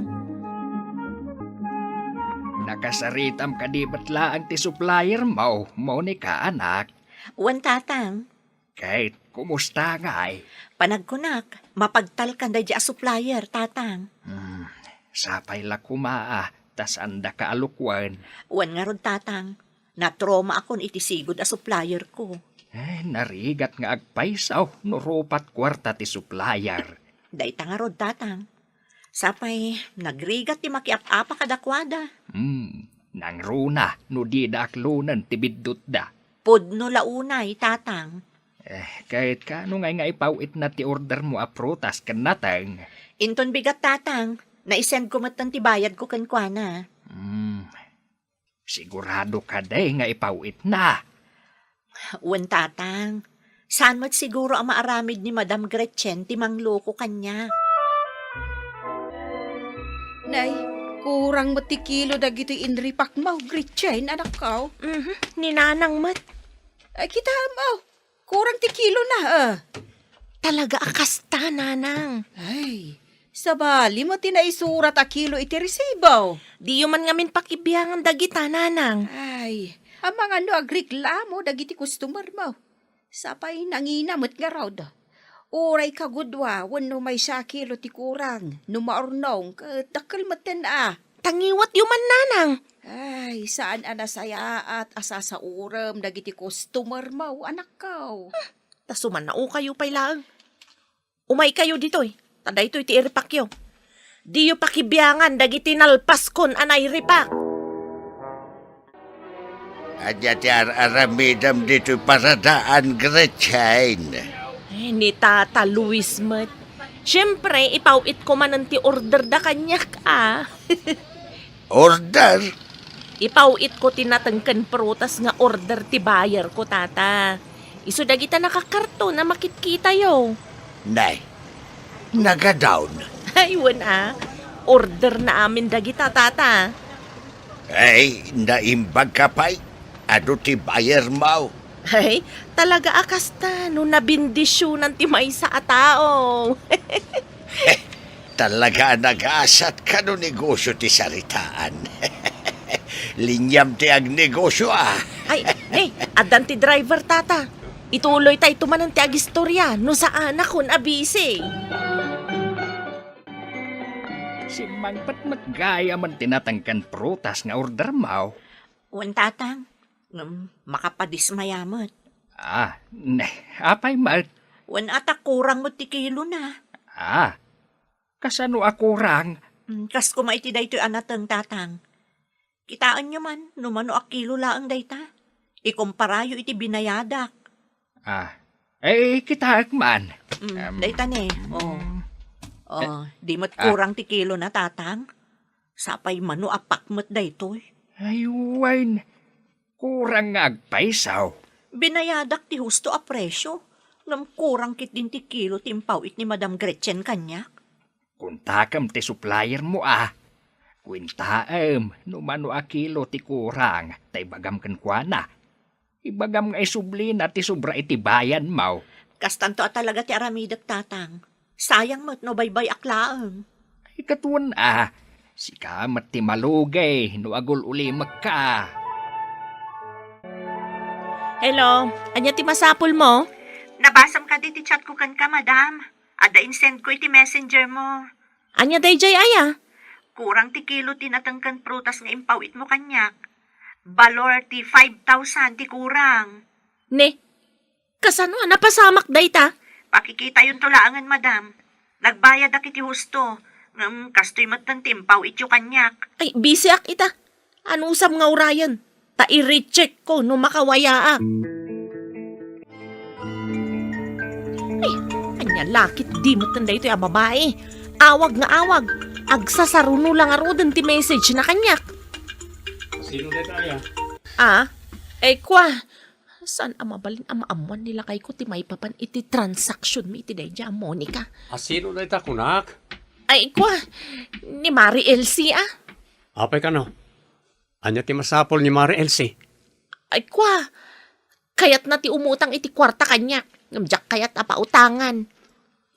Nakasaritam kadi met laeng ti supplier mo, Monica, anak? Wen, Tatang. Ket kumusta ngay? Panagkunak, mapagtalkan daydi a supplier, Tatang. Hmm, sapay la koma a, ta saandaka a lukwen. Wen ngarud, Tatang. Natromaakon iti sigud a supplier ko. Eh, narigat nga agpayso no rupat kuarta ti supplier. Dayta ngarud, Tatang. Sapay, nagrigat ti makiap-apa kadakuada. Hmm, nangruna no dida aklonen ti biddutda. Pudno la unay, Tatang. Eh, ket kaano ngay nga ipaw-itna ti order mo a prutas ken nateng? Inton bigat, Tatang, naisend ko metten ti bayad ko kenkuana. Hmm, sigurado kadi nga ipaw-itna? Wen, Tatang. Saan met siguro a maaramid ni Madam Gretchen ti mangloko kaniak. Nay, kurang met ti kilo dagitoy inripakmo, Gretchen, anakko. Mhm, ni Nanang met. Ay, kitaem, aw. Kurang ti kilona, ah. Talaga a kasta, Nanang. Ay, sabali met ti naisurat a kilo iti resibo. Diyo man ngamin pakibiangan dagita, Nanang. Ay, amangan no agreklamo dagiti customer mo. Sapay nangina met ngarud. Uray kagudua wenno maysa a kilo ti kurang, no maurnong, ket dakkel metten a. Tangiwatyo man, Nanang. Ay, saan a nasayaat a sasaurem dagiti customer mo, anakko. Hmm, ta sumannaokayo pay laeng. Umaykayo ditoy, ta daytoy ti iripakyo. Diyo pakibiangan dagiti nalpaskon a nairipak. Ania ti ar-aramidem ditoy paradaan, Gretchen? Eh, ni Tata Luis met. Siyempre, ipaw-itko manen ti order da kaniak, ah. Order? Ipaw-itko ti nateng ken prutas nga order ti buyer ko, Tata. Isu dagita nakakarton a makitkitayo. Nay, nagadawn. Ay, wen a. Order na amin dagita, Tata. Ay, naimbag ka pay. Adu ti buyer mo. Ay, talaga a kasta no nabindisionan ti maysa a tao. Talaga a nagasat kano negosio ti saritaan. Liniam ti agnegosyo, a. Ay, ne, addan ti driver, tata. Ituloytayto manen ti agistorya, no saanakon a busy. Simmangpet met gayamen ti natengken prutas nga ordermo. Wen, tatang, ngem makapadismaya met. Ah, ne, apay met? Wen, ata kurang met ti kilona. Ah, kasano a kurang? Mm, kas koma iti daytoy a nateng, tatang. Kitaenyo man no mano a kilo laeng dayta. Ikumparayo iti binayadak. Ah, eh, kitaek man. Mm, em, dayta ne. Oh. Mm. Oh, eh, di met ah, kurang ti kilona, tatang. Sapay mano a pakmet daytoy. Ay, wen. Kurang nga agpayso. Binayadak ti husto a presio, ngem kurang ketdin ti kilo ti impaw-it ni Madam Gretchen kaniak. Kontakem ti suppliermo, a. Kuentaem no mano a kilo ti kurang, ta ibagam kenkuana. Ibagam nga isublina ti sobra iti bayanmo. Kastanto a talaga ti aramidek, tatang. Sayang met no baybay-ak laeng. Ay, ket wen, a. Sika met ti malugay no agul-ulimekka. Hello, ania ti masapulmo? Nabasam kadi ti chatko kenka, madam. Adda insendko iti messengermo. Ania daydiay aya? Kurang ti kilo ti natengken prutas nga impaw-itmo kaniak. Balor ti five thousand ti kurang. Ne, kasano a napasamak dayta? Pakikitayonto laengen, madam. Nagbayadak iti husto, ngem kastoy metten ti impaw-ityo kaniak. Ay, busyak ita. Anusam nga urayen? Ta i-recheck ko no makawayaak. Ay, ania la ketdi metten daytoy a babai. Awag nga awag. Agsasaruno la ngaruden ti message na kaniak. Sino dayta aya? Ah? Ay, kua. Saan a mabalin a maammuan ni lakayko ti maipapan iti transaction mi iti daydiay a Monica? A, sino dayta kunak? Ay, kua. Ni Mari Elsie, a. Apay kano? Ania ti masapul ni Mari Elsie? Ay, kua, kayatna ti umutang iti kuarta kaniak, ngem diak kayat a pautangan.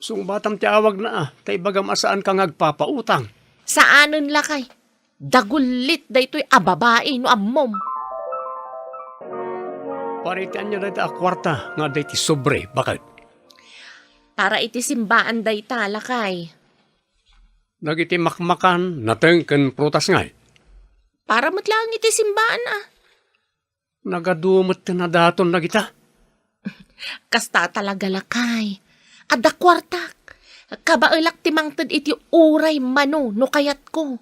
Sungbatam ti awagna, a, ta ibagam a saanka nga agpapautang. Saanen lakay. Dagullit daytoy a babai no ammom. Para iti ania dayta a kuarta nga adda iti sobre, baket? Para iti simbaan dayta, lakay. Dagiti makmakan, nateng ken prutas ngay? Para met laeng iti simbaan, a. Nagadu met ti nadaton dagita. Kasta talaga, lakay. Adda kuartak. Kabaelak ti mangted iti uray mano no kayatko.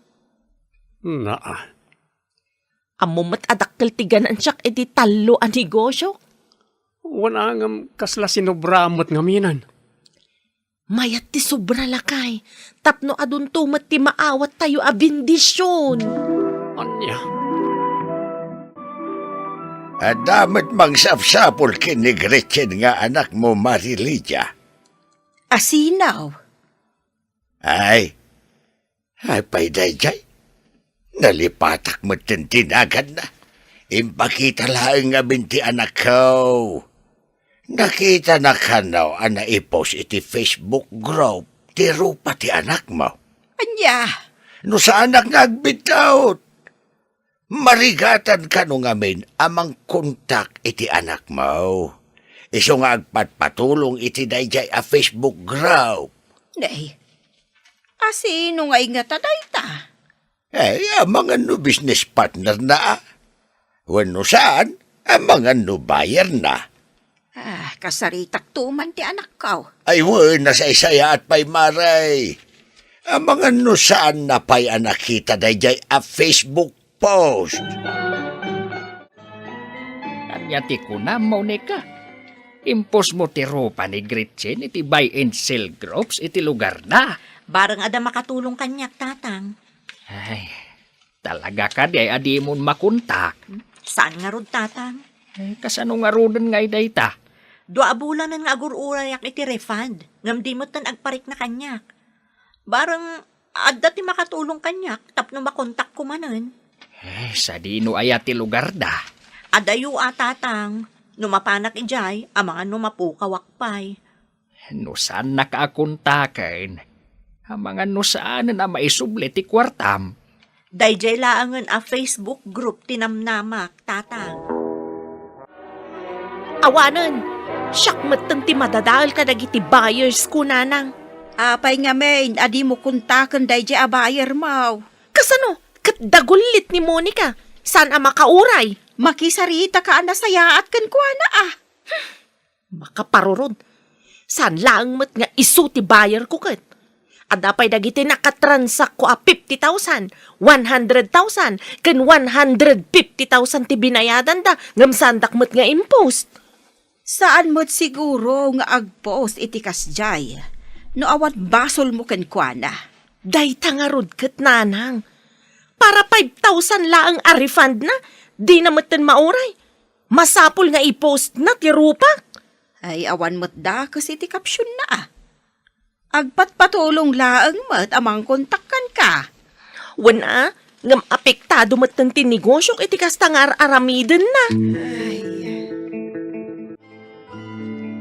Naa. Ammom met a dakkel ti ganansiak iti tallo a negosio. Wen, ngem kasla sinobra met ngamin. Mayat ti sobra, lakay, tapno adunto met ti maawattayo a bendision. Ania? Adda met mangsapsapul ken ni Gretchen nga anakmo, Mari Lydia. Asinaw? Ay, Apay daydiay? Nalipatak metten ti naganna. Impakita laeng ngamin ti anakko. Nakitana kano a naipost iti Facebook group ti rupa ti anakmo. Ania? No saanak nga agbiddut, marigatan kano ngamin a mangkontak iti anakmo. Isu nga agpatpatulong iti daydiay a Facebook group. Nay, asino nga ingata dayta? Eh, amangan no business partner na, a. Wenno saan, amangan no buyer na. Ah, kasaritak tuman ti anakko. Ay, wen, nasaysayaat pay, Mare. Amangan no saan na pay a nakita daydiay a Facebook post. Ania ti kunam, Monica? Impostmo ti rupa ni Gretchen iti buy and sell groups iti lugarda. Bareng adda makatulong kaniak, Tatang. Ay, talaga kadi a dimon makontak? Saan ngarud, Tatang? Eh, kasano ngaruden nga dayta? Dua a bulanen nga agur-urayak iti refund, ngem di metten agparikna kaniak. Bareng adda ti makatulong kaniak tapno makontakko manen. Eh, sadino aya ti lugarda? Adayo a, Tatang. No mapanak idiay, amangan no mapukawak pay. No saannak a kontaken, amangan no saanen a maisubli ti kuartam. Daydiay laengen a Facebook group ti namnamak, Tatang. Awanen, siak metten ti madadael kadagiti buyers ko, Nanang. Apay ngamin a dimo kontaken daydiay a buyer mo? Kasano? Ket dagullit ni Monica, saan a makauray. Makisaritaka a nasayaat kenkuana, a. Makaparurod. Saan laeng met nga isu ti buyer ko ket. Adda pay dagiti nakatransakko a fifty thousand, one hundred thousand, ken one hundred fifty thousand ti binayadanda, ngem saandak met nga impost. Saan met siguro nga agpost iti kasdiay no awan basolmo kenkuana. Dayta ngarud ket, Nanang. Para five thousand laeng a refund na, dina metten mauray. Masapul nga i-post na ti rupak. Ay, awan met dakes iti caption na, a. Agpatpatulong laeng met a mangkontak kenka. Wen a, ngem apektado metten ti negosyok iti kasta nga ar-aramiden na.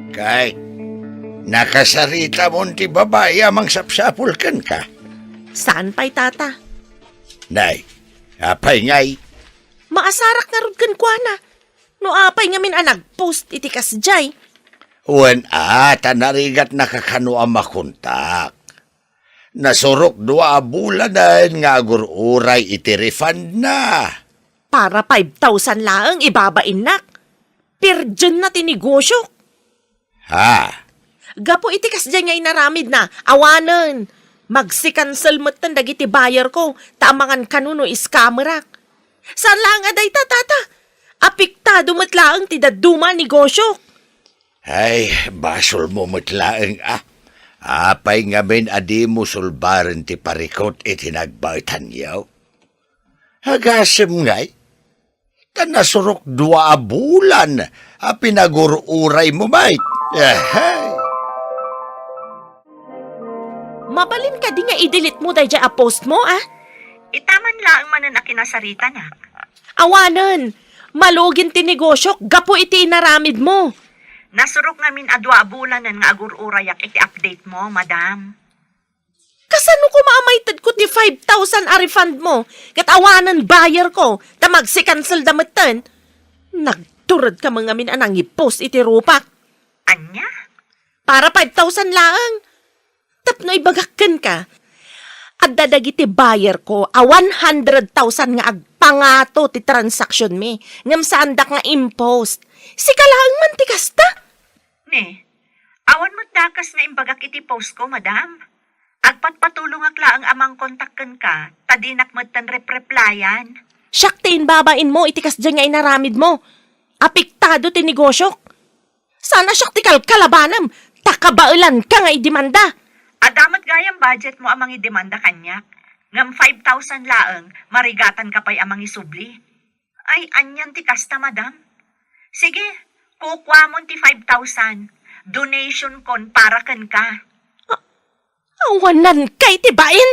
Kay, nakasaritamon ti babai a mangsapsapul kenka? Saan pay, Tata. Nay, apay ngay? Maasarak ngarud kenkuana. No apay ngamin a nag-post iti kasdiay? Wen a, ta narigatnaka kano a makontak. Nasurok dua a bulanen nga agur-uray iti refund na. Para five thousand laeng ibabainnak. Perdienna ti negosyok. Ha? Gapu iti kasdiay nga inaramidna, awanen. Magsikansel metten dagiti buyer ko, ta amangan kano no scammerak. Saan laeng a dayta, Tata. Apektado met laeng ti dadduma a negosyok. Ay, basolmo met laeng, a. Apay ngamin a dimo sulbaren ti parikut iti nagbaetanyo? Agasem ngay? Ta nasurok dua a bulan a pinagur-uraymo met. Ahay! Mabalin kadi nga i-delete mo daydiay a post mo, a? Ita man laeng manen a kinasaritanak. Awanen! Malugin ti negosyok gapu iti inaramid mo. Nasurok ngamin a dua a bulanen nga agur-urayak iti update mo, madam. Kasano koma a maitedko ti five thousand a refund mo? Ket awanen buyer ko, ta magsikansel da metten. Nagturedka met ngamin a nangi-post iti rupak. Ania? Para five thousand laeng. Tapno ibagak kenka, adda dagiti buyer ko a one hundred thousand nga agpangato ti transaction mi, ngem saandak nga impost. Sika laeng man ti kasta? Ne, awan met dakes nga imbagak iti post ko, madam. Agpatpatulongak laeng a mangkontak kenka, ta dinak metten repreplayan. Siak ti imbabain mo iti kasdiay nga inaramid mo. Apektado ti negosyok. Saan a siak ti kalkalabanem, ta kabaelanka nga idemanda. Adda met gayam budget mo a mangidemanda kaniak, ngem five thousand laeng, marigatanka pay a mangisubli. Ay, anian ti kasta, madam? Sige, kukuamon ti five thousand. Donation kon para kenka. Awanan kay ti bain!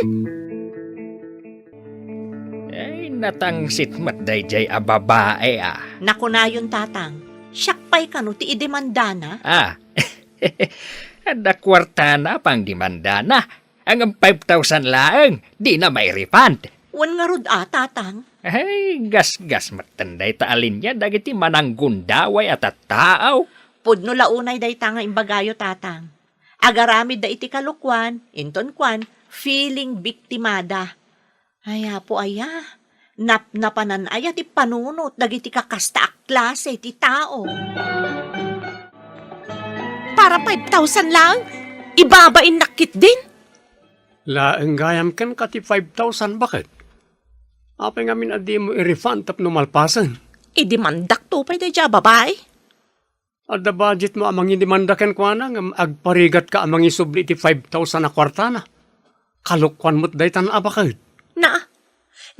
Ay, natangsit met daydiay a babae, a. Nakunayon, Tatang, siak pay kano ti idemandana? A, adda kuartana a pangdemandana. Ngem five thousand laeng, dina mairefund. Wen ngarud a, Tatang. Ay, gasgas metten dayta a linia dagiti mananggundaway a tattao. Pudno la unay dayta nga imbagayo, Tatang. Agaramidda iti kalokuan, inton kuan, feeling biktimada. Ay, Apo aya, napnapanan aya ti panunot dagiti kakasta a klase ti tao? Para five thousand laeng, ibabainnak ketdin? Laeng gayam kenka ti five thousand, baket? Apay ngamin a dimo i-refund tapno malpasen? Idemandakto pay daydiay a babai. Adda budget mo a mangidemanda kenkuana ngem agparigatka a mangisubli iti five thousand a kuartana. Kalokuan met daytan a baket. Na,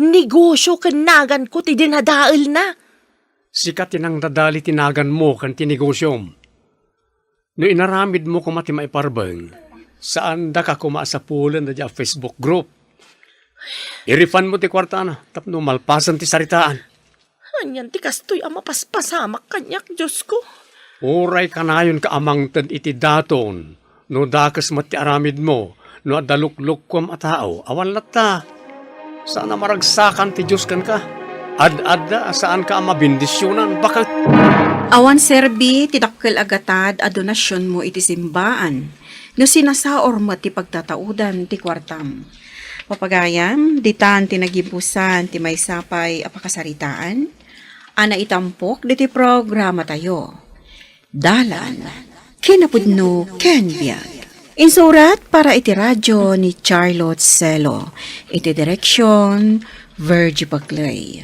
negosyo ken naganko ti dinadaelna. Sika ti nangdadali ti naganmo ken ti negosyom. No inaramidmo koma ti maiparbeng, saandaka koma a sapulen daydiay a Facebook group. I-refund mo ti kuartana tapno malpasen ti saritaan. Anian ti kastoy a mapaspasamak kaniak, Diosko? Uray kanayonka a mangted iti daton, no dakes met ti aramidmo, no adda luklukkuam a tao, awan latta. Saan a maragsakan ti Dios kenka. Ad-adda, saanka a mabendisionan. Bakit? Awan serbi ti dakkel a gatad a donasionmo iti simbaan no sinasaor met ti pagtataudan ti kuartam. Papagayam, ditan ti nagibusan ti maysa pay a pakasaritaan a naitampok ditoy programatayo. Dalan, kinapudno ken biag. Insurat para iti radio ni Charlotte Celo. Iti direksyon, Virgie Paclay.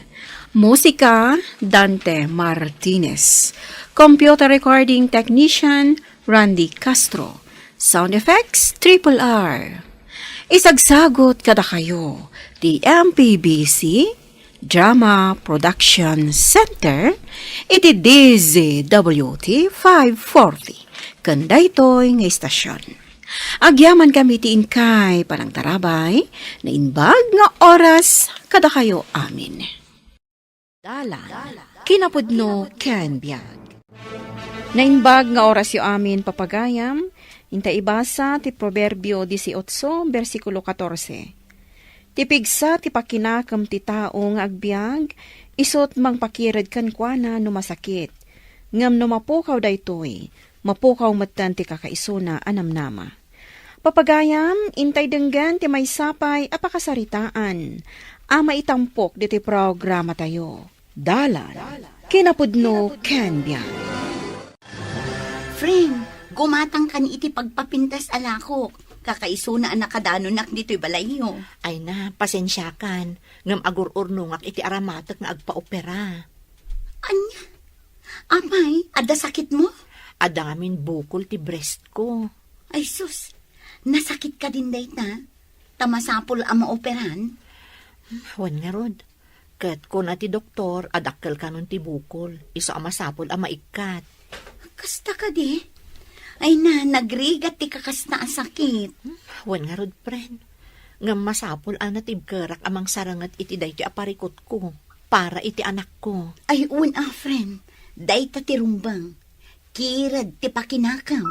Musika, Dante Martinez. Computer recording technician, Randy Castro. Sound effects, Triple R. Isagsagot kadakayo ti M P B C Drama Production Center iti D Z W T five forty ken daytoy nga istasyon. Agyamankami ti inkay panangtarabay, naimbag nga oras kadakayo amin. Dalan, kinapudno ken biag. Naimbag nga orasyo amin, papagayam, inta ibasa ti Proverbio dieciocho, bersikulo catorce. Ti pigsa ti pakinakem ti tao nga agbiag, isut' mangpakired kenkuana no masakit. Ngem no mapukaw daytoy, mapukaw metten ti kakaisuna a namnama. Papagayam, intay denggen ti maysa pay a pakasaritaan a maitampok ditoy programatayo. Dalan, kinapudno ken biag. Friend, gumatangkan iti pagpapintas a lakok. Kakaisuna a nakadanonak ditoy balayyo. Ay na, pasensiakan. Ngem agur-urnongak iti aramatek nga agpaopera. Ania? Apay, adda sakitmo? Adda ngamin bukol ti breast ko. Ay sus, nasakit kadin dayta? Ta masapul a maoperan? Wen ngarud. Ket kuna ti doktor a dakkel kanon ti bukol, isu a masapul a maikkat. Kasta kadi? Ay na, nagrigat ti kakasta a sakit. Wen ngarud, friend. Ngem masapul a natibkerak a mangsaranget iti daytoy a parikutko para iti anakko. Ay, wen a, friend. Dayta ti rumbeng. Kired ti pakinakem.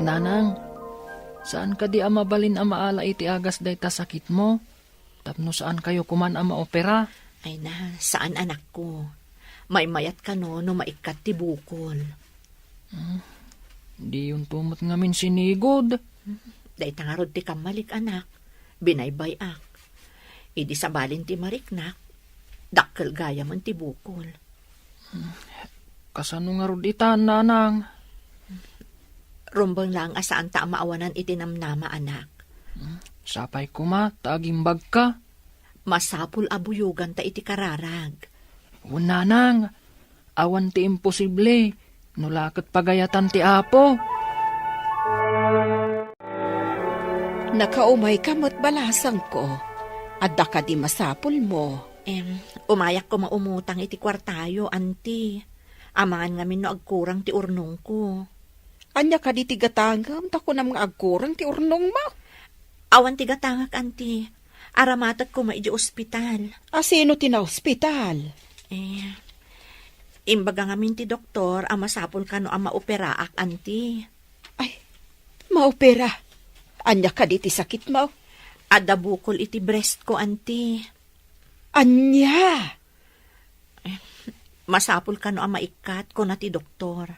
Nanang, saan kadi a mabalin a maala iti agas dayta sakitmo? Tapno saan kayo koman a maopera? Ay na, saan, anakko. Maymayat kano no maikkat ti bukol. Hmm, diyonto met ngamin sinigod. Dayta ngarud ti kammalik, anak. Binaybay-ak. Idi sabalin ti mariknak, dakkel gayamen ti bukol. Kasano ngarud ita, nanang? Rumbeng laeng a saanta a maawanan iti namnama, anak. Sapay koma ta agimbagka. Masapul a buyoganta iti kararag. Wen, nanang, awan ti imposible, no la ket pagayatan ti Apo. Nakaumayka met, balasangko. Adda kadi masapulmo? Em, umayak koma umutang iti kuartayo, anti. Amangan ngamin no agkurang ti urnongko. Ania kadi ti gatangem ta kunam nga agkurang ti urnongmo? Awan ti gatangek, anti. Aramatek koma idiay ospital. A sino ti naospital? Eh, imbaga ngamin ti doktor a masapul kano a maoperaak, anti. Ay, maopera? Ania kadi ti sakitmo? Adda bukol iti breast ko, anti. Ania? Eh, masapul kano a maikkat, kuna ti doktor.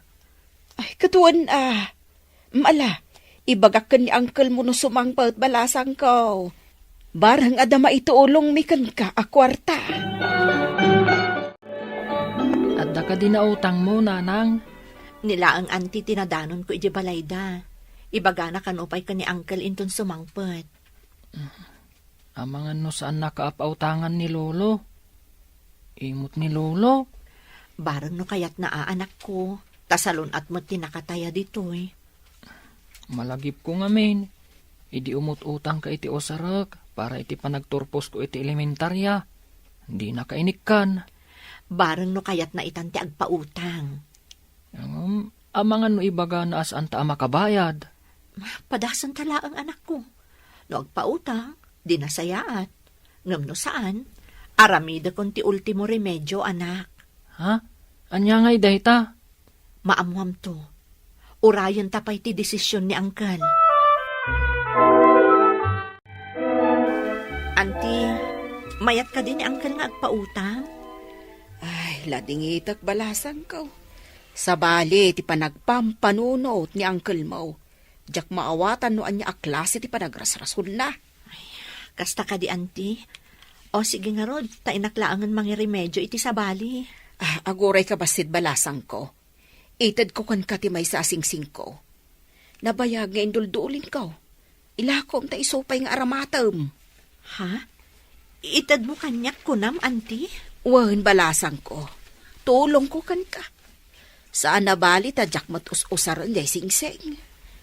Ay, ket wen a. Ala, ibagak ken ni uncle mo no sumangpet, balasangko. Bareng adda maitulongmi kenka a kuarta. Adda kadi nautangmo, nanang? Ni laeng, anti, ti nadanonko idiay balayda. Ibagana kano pay ken ni uncle inton sumangpet. Amangan no saannaka a pautangan ni Lolo. Imot ni Lolo. Bareng no kayatna a, anakko, ta salun-at met ti nakataya ditoy. Malagipko ngamin, idi umut-utangka iti usarek para iti panagturposko iti elementaria, dinaka inikkan. Bareng no kayatna itan ti agpautang. Ngem, amangan no ibagana a saanta a makabayad. Padasenta laeng, anakko. No agpautang, di nasayaat. Ngem no saan, aramidekon ti ultimo remedio, anak. Ha? Ania ngay dayta? Maammoamto. Urayenta pay ti desisyon ni uncle. Mayat kadi ni Uncle nga agpautang? Ay, ladingitek, balasangko. Sabali ti panagpampanunot ni Uncle mo. Diak maawatan no ania a klase ti panagrasrasolna. Kasta kadi, Auntie? O, sige ngarud, ta innak laengen mangiremedio iti sabali. Ah, aguray ka bassit, balasangko. Itedko kenka ti maysa a singsingko. Nabayag nga induldulingko. Ilakom ta isu pay nga aramatem. Ha? Itedmo kaniak kunam, Auntie? Wen, balasangko. Tulongko kenka. Saan a bali ta diak met us-usaren jay singsing.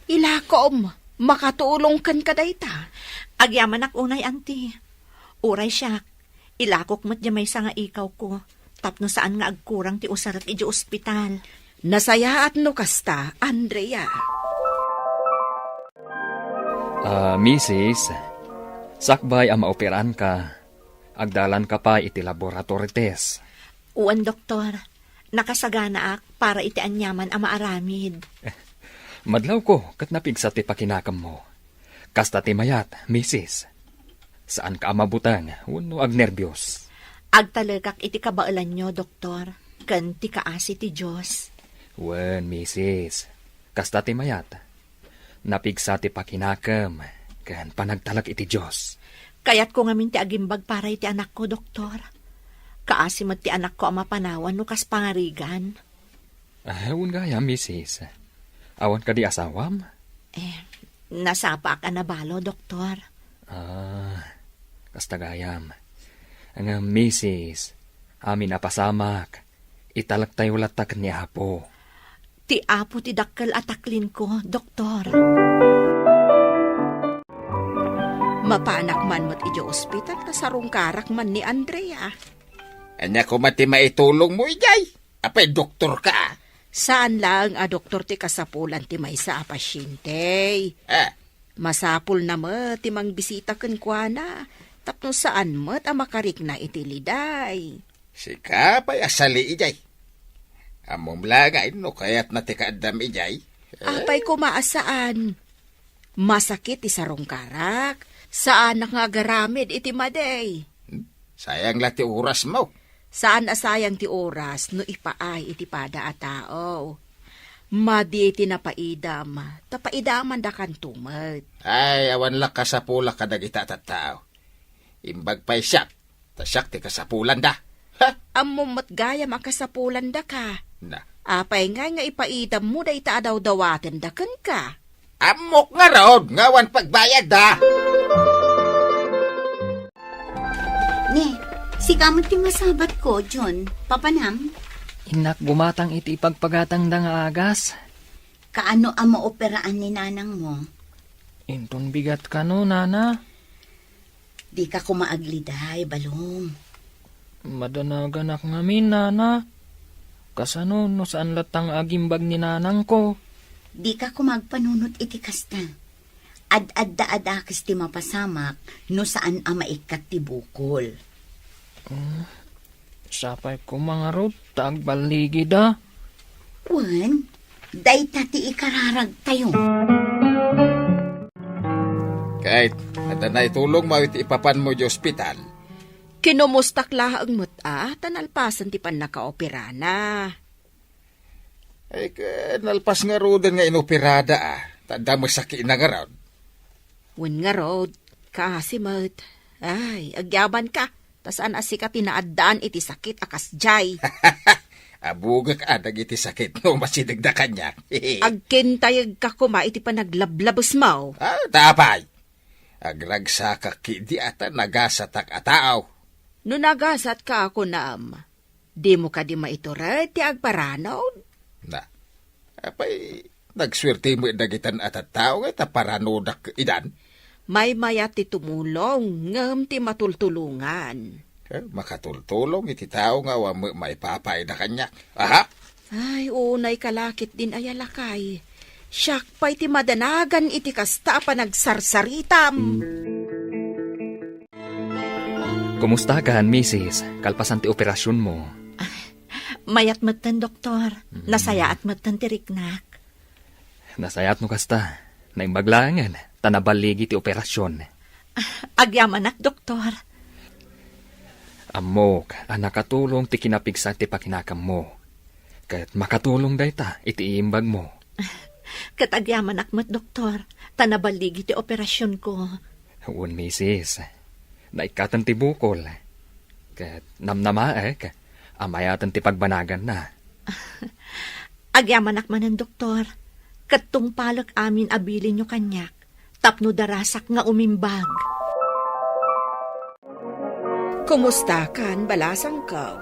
Ilakom, makatulong kenka dayta. Agyamanak unay, Auntie. Uray siak, ilakok met jay maysa nga ikawko, tapno saan nga agkurang ti usarek idiay ospital. Nasayaat no kasta, Andrea. Ah, misis, sakbay a maoperaanka, agdalanka pay iti laboratory test. Wen, Doktor. Nakasaganaak para iti aniaman a maaramid. Madlawko ket napigsa ti pakinakemmo. Kasta ti mayat, misis. Saanka a mabuteng wenno agnerbios. Agtalekak iti kabaelanyo, Doktor, ken ti kaasi ti Dios. Wen, misis. Kasta ti mayat. Napigsa ti pakinakem ken panagtalek iti Dios. Kayatko ngamin ti agimbag para iti anakko, Doktor. Kaasi met ti anakko a mapanawan no kas pangarigan. Ah, wen gayam, misis. Awan kadi asawam? Eh, nasapaak a nabalo, Doktor. Ah, kasta gayam. Ngem, misis, amin a pasamak, italektayo latta ken ni Apo. Ti Apo ti dakkel a taklinko, Doktor. Mapanak man met idiay ospital ta sarungkarak man ni Andrea. Ania koma ti maitulongmo idiay? Apay, doktorka? Saan laeng a doktor ti kasapulan ti maysa a pasyente. Ah. Masapulna met ti mangbisita kenkuana, tapno saan met a makarikna iti liday. Sika pay a sali idiay. Ammom laeng no kayatna ti kaaddam idiay. Eh? Apay koma a saan? Masakit ti sarungkarak. Saanak nga agaramid iti madi. Hmm? Sayang la ti orasmo. Saan a sayang ti oras no ipaay iti pada a tao. Madi ti napaidam, ta paidamandakanto met. Ay, awan la kasapulak kadagita a tattao. Imbag pay siak, ta siak ti kasapulanda. Ha? Ammom met gayam a kasapulandaka. Na. Apay ngay nga ipaidammo dayta a dawdawatenda kenka? Ammok ngarud nga awan pagbayadda. Ne, sika met ti masabatko, Jun. Papanam? Innak gumatang iti ipagpagatangda nga agas. Kaano a maoperaan ni nanangmo? Inton bigat kano, nana. Dika koma agliday, Balong. Madanaganak ngamin, nana. Kasano no saan latta nga agimbag ni nanangko? Dika koma agpanunot iti kasta. Ad-adda a dakes ti mapasamak no saan a maikkat ti bukol. Hmm. Sapay koma ngarud ta agballigida. Wen, dayta ti ikararagtayo. Ket, adda naitulongmo iti ipapanmo idiay ospital? Kinomustak laeng met a, ta nalpasen ti pannakaoperana. Ay, ket nalpas ngaruden nga inoperada a, ta adda met sakitna ngarud. Wen ngarud, kaasi met. Ay, agyamanka, ta saan a sika ti naaddaan iti sakit a kasdiay. Abugek a dagiti sakit no masidegda kaniak. Agkintayegka koma iti panaglablabesmo. Ah, ta apay? Agragsakak ketdi a ta nagasatak a tao. No nagasatka a kunam, dimo kadi maitured ti agparanud? Na, apay, nagsuerte met dagitan a tattao nga ita paranodak idan? Maymayat ti tumulong, ngem ti matultulongan. Eh, makatultulong iti tao nga awan met maipapaayda kaniak. Aha? Ay, unay kalakit din aya lakay. Siak pay ti madanagan iti kasta a panagsarsaritam. Kumusta kan, misis? Kalpasan ti operasionmo? Mayat metten, Doktor. Mm. Nasayaat metten ti riknak. Nasayaat no kasta. Naimbag laengen, ta naballigi ti operasion. Agyamanak, Doktor. Ammok a nakatulong ti kinapigsa ti pakinakemmo. Ket makatulong dayta iti imbagmo. Ket agyamanak met, Doktor, ta naballigi ti operasionko. Wen, misis. Naikkaten ti bukol. Ket namnamaek a mayaten ti pagbanaganna. Agyamanak manen, Doktor, ket tungpalek amin a bilinyo kaniak tapno darasak nga umimbag. Kumustakan, balasangko?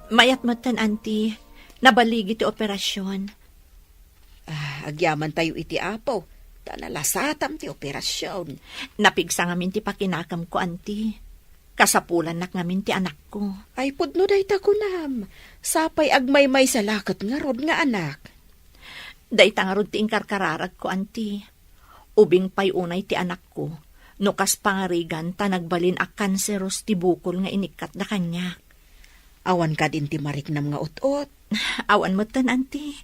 Mayat metten, Auntie. Naballigi ti operasion. Ah, agyamantayo iti Apo, ta nalasatam ti operasion. Napigsa ngamin ti pakinakemko, Auntie. Kasapulannak ngamin ti anakko. Ay, pudno dayta kunam. Sapay agmaymaysa la ket ngarud nga anak. Dayta ngarud ti inkarkararagko, Auntie. Ubing pay unay ti anakko, no kas pangarigan ta nagbalin a kanseros ti bukol nga inikkatda kaniak. Awan kadin ti mariknam nga ut-ot? Awan metten, Auntie.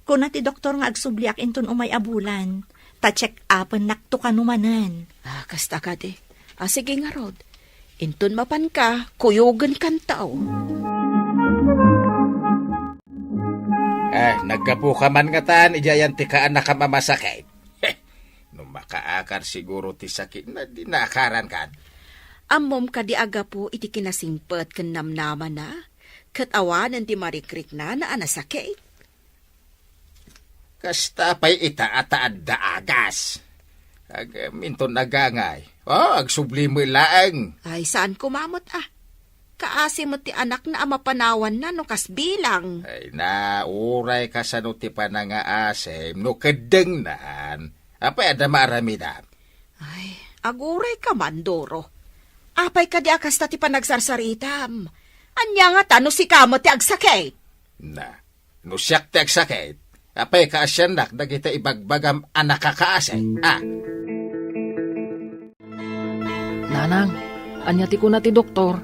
Kuna ti doktor nga agsubliak inton umay a bulan, ta check-upennakto kano manen. Ah, kasta kadi. Ah, sige ngarud. Inton mapanka, kuyogenkanto. Eh, naggapuka man ngatan idiay ti kaanakam a masakit. No makaakar siguro ti sakitna, di naakarankan. Ammom kadi a gapu iti kinasingpet ken namnamana, ket awanen ti marikriknana a nasakit? Kasta pay ita a ta adda agas. Agminton agangay. Oh, agsubli met laeng. Ay, saan koma met, ah. Kaasi met ti anakna a mapanawanna no kas bilang. Ay na, uray kasano ti panangaasim no keddengnan. Apay adda maaramidam? Ay, aguray ka man, Doro. Apay kadi a kasta ti panagsarsaritam? Ania ngata no sika met ti agsakit? Na, no siak ti agsakit, apay kaasiannak dagiti ibagbagam a nakakaasi? Ah! Nanang, ania ti kuna ti doktor?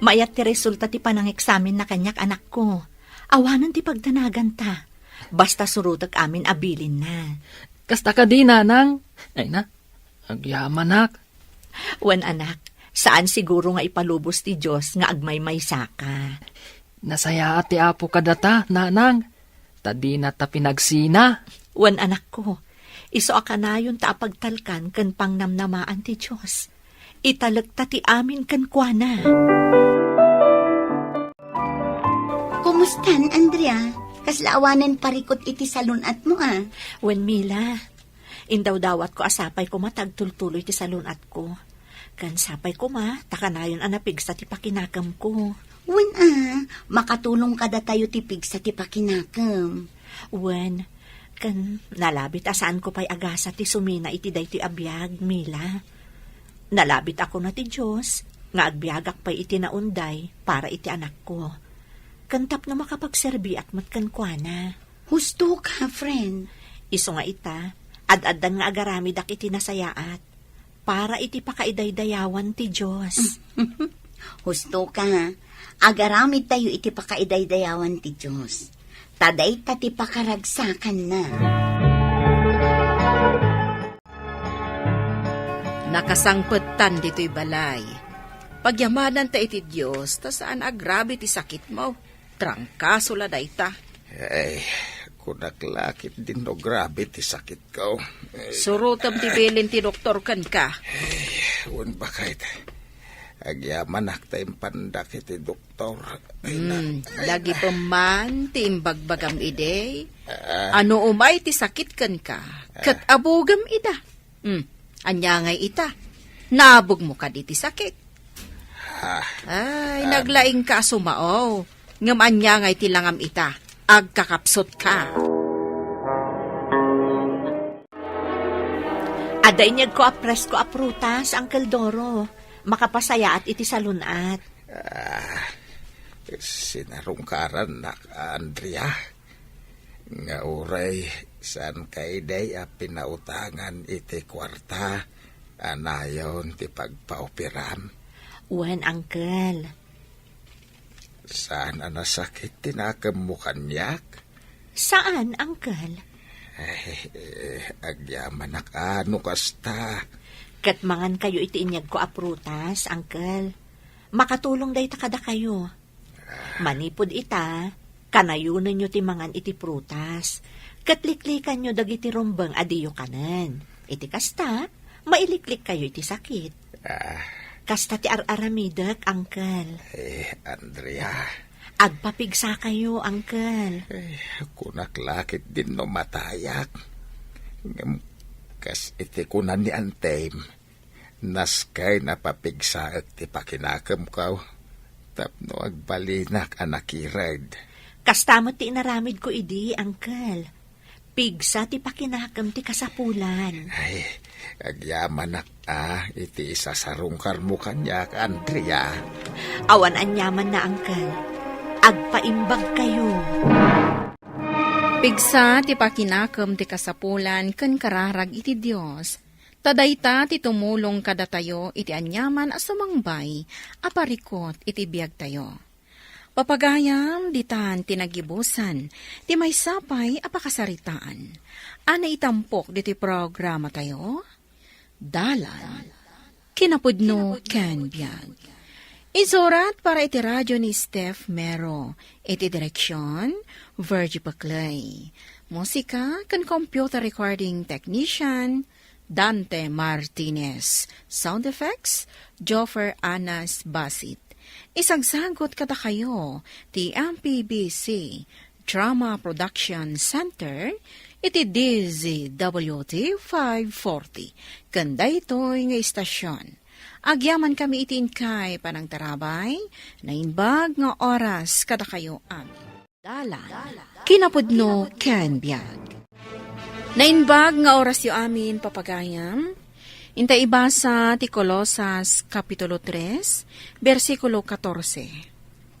Mayat ti resulta ti panangeksaminna kaniak, anakko. Awanen ti pagdanaganta. Basta surotek amin a bilinna. Kasta kadi, Nanang? Ay na, agyamanak. Wen, anak, saan siguro nga ipalubos ti Dios nga agmaymaysaka. Nasayaat ti Apo kadata, Nanang, ta dinata pinagsina. Wen, anakko, isu a kanayonta a pagtalkan ken pangnamnamaan ti Dios. Italekta ti amin kenkuana. Kumustan, Andrea? Kasla awanen parikut iti salun-atmo, a? Wen, Mila, indawdawatko a sapay koma ta agtultuloy ti salun-atko. Ken sapay koma ta kanayon a napigsa ti pakinakemko. Wen a, makatulong kadatayo ti pigsa ti pakinakem. Wen, ken nalabit a saanko pay agasa ti sumina iti daytoy a biag, Mila. Nalabit a kuna ti Dios nga agbiagak pay iti naunday para iti anakko. Ken tapno makapagserbiak met kenkuana. Husto ka, friend. Isu nga ita, ad-addan nga agaramidak iti nasayaat para iti pakaidaydayawan ti Dios. Husto ka, agaramidtayo iti pakaidaydayawan ti Dios. Ta dayta ti pakaragsakanna. Nakasangpettan ditoy balay. Pagyamananta iti Dios, ta saan agrabe ti sakitmo. Trangkaso la dayta. Ay, kunak la ketdin no grabe ti sakitko. Surotem ti bilin ti doktor kenka. Ay, wen baket. Agyamanak ta impandak iti doktor. Ay, na- Hmm, dagipem man ti imbagbagam idi. Ah. Ano umay ti sakit kenka, ket abugem ida. Hmm, ania ngay ita? Nabugmo kadi ti sakit? Ah, Ay, ah. Naglaingka a sumao. Ngem ania ngay ti langam ita? Agkakapsutka. Adda inyegko a presko a prutas, Uncle Doro. Makapasayaat iti salun-at. Ah, sinarungkarannak, Andrea. Nga uray, saan kaydi a pinautangan iti kuarta a nayon ti pagpaoperam? Wen, Uncle. Saan a nasakit ti nakemmo kaniak? Saan, Uncle. Ay, eh, agyamanak a no kasta. Ket mangankayo iti inyegko a prutas, Uncle. Makatulong dayta kadakayo. Manipud ita, kanayonenyo ti mangan iti prutas, ket liklikanyo dagiti rumbeng a diyo kanen. Iti kasta, mailiklikkayo iti sakit. Ah. Kasta ti ar-aramidek, Uncle. Eh, Andrea. Agpapigsakayo, Uncle. Eh, kunak la ketdin no matayak. Ngem kas iti kuna ni Antem, naskay napapigsaek ti pakinakemko tapno agbalinak a nakireg. Kasta met ti inaramidko idi, Uncle. Pigsa ti pakinakem ti kasapulan. Ay, agyamanak a iti isasarungkarmo kaniak, Andrea. Awan aniamanna, Uncle. Agpaimbagkayo. Pigsa ti pakinakem ti kasapulan ken kararag iti Dios, ta dayta ti tumulong kadatayo iti aniaman a sumangbay a parikut iti biagtayo. Papagayam, ditan ti nagibusan ti maysa pay a pakasaritaan a naitampok ditoy programatayo, Dalan, Kinapudno ken Biag. Isurat para iti radio ni Steph Mero. Iti direksion, Virgie Paclay. Musika ken computer recording technician, Dante Martinez. Sound effects, Joffer Anas Basit. Isagsagut kadakayo ti M P B C Drama Production Center iti D Z W T five forty, ken daytoy nga istasion. Agyamankami iti inkay panangtarabay, naimbag nga oras kadakayo amin. Dalan, Kinapudno ken Biag. Naimbag nga orasyo amin, papagayam. Inta ibasa ti Colosas, Kapitulo tres, bersikulo katorse.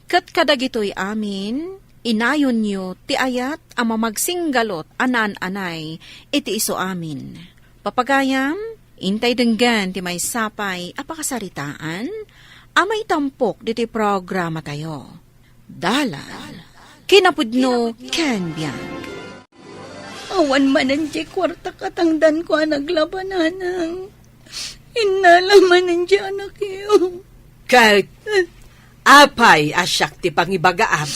Ket kadagitoy amin, inayonyo ti ayat a mamagsinggalot a naan-anay iti isu amin. Papagayam, intay denggen ti maysa pay a pakasaritaan a maitampok ditoy programatayo. Dalan, Kinapudno ken Biag. Awan manen diay kuarta katangdanko a naglabananang. Innala manen diay anakyo. Ket apay a siak ti pangibagaam?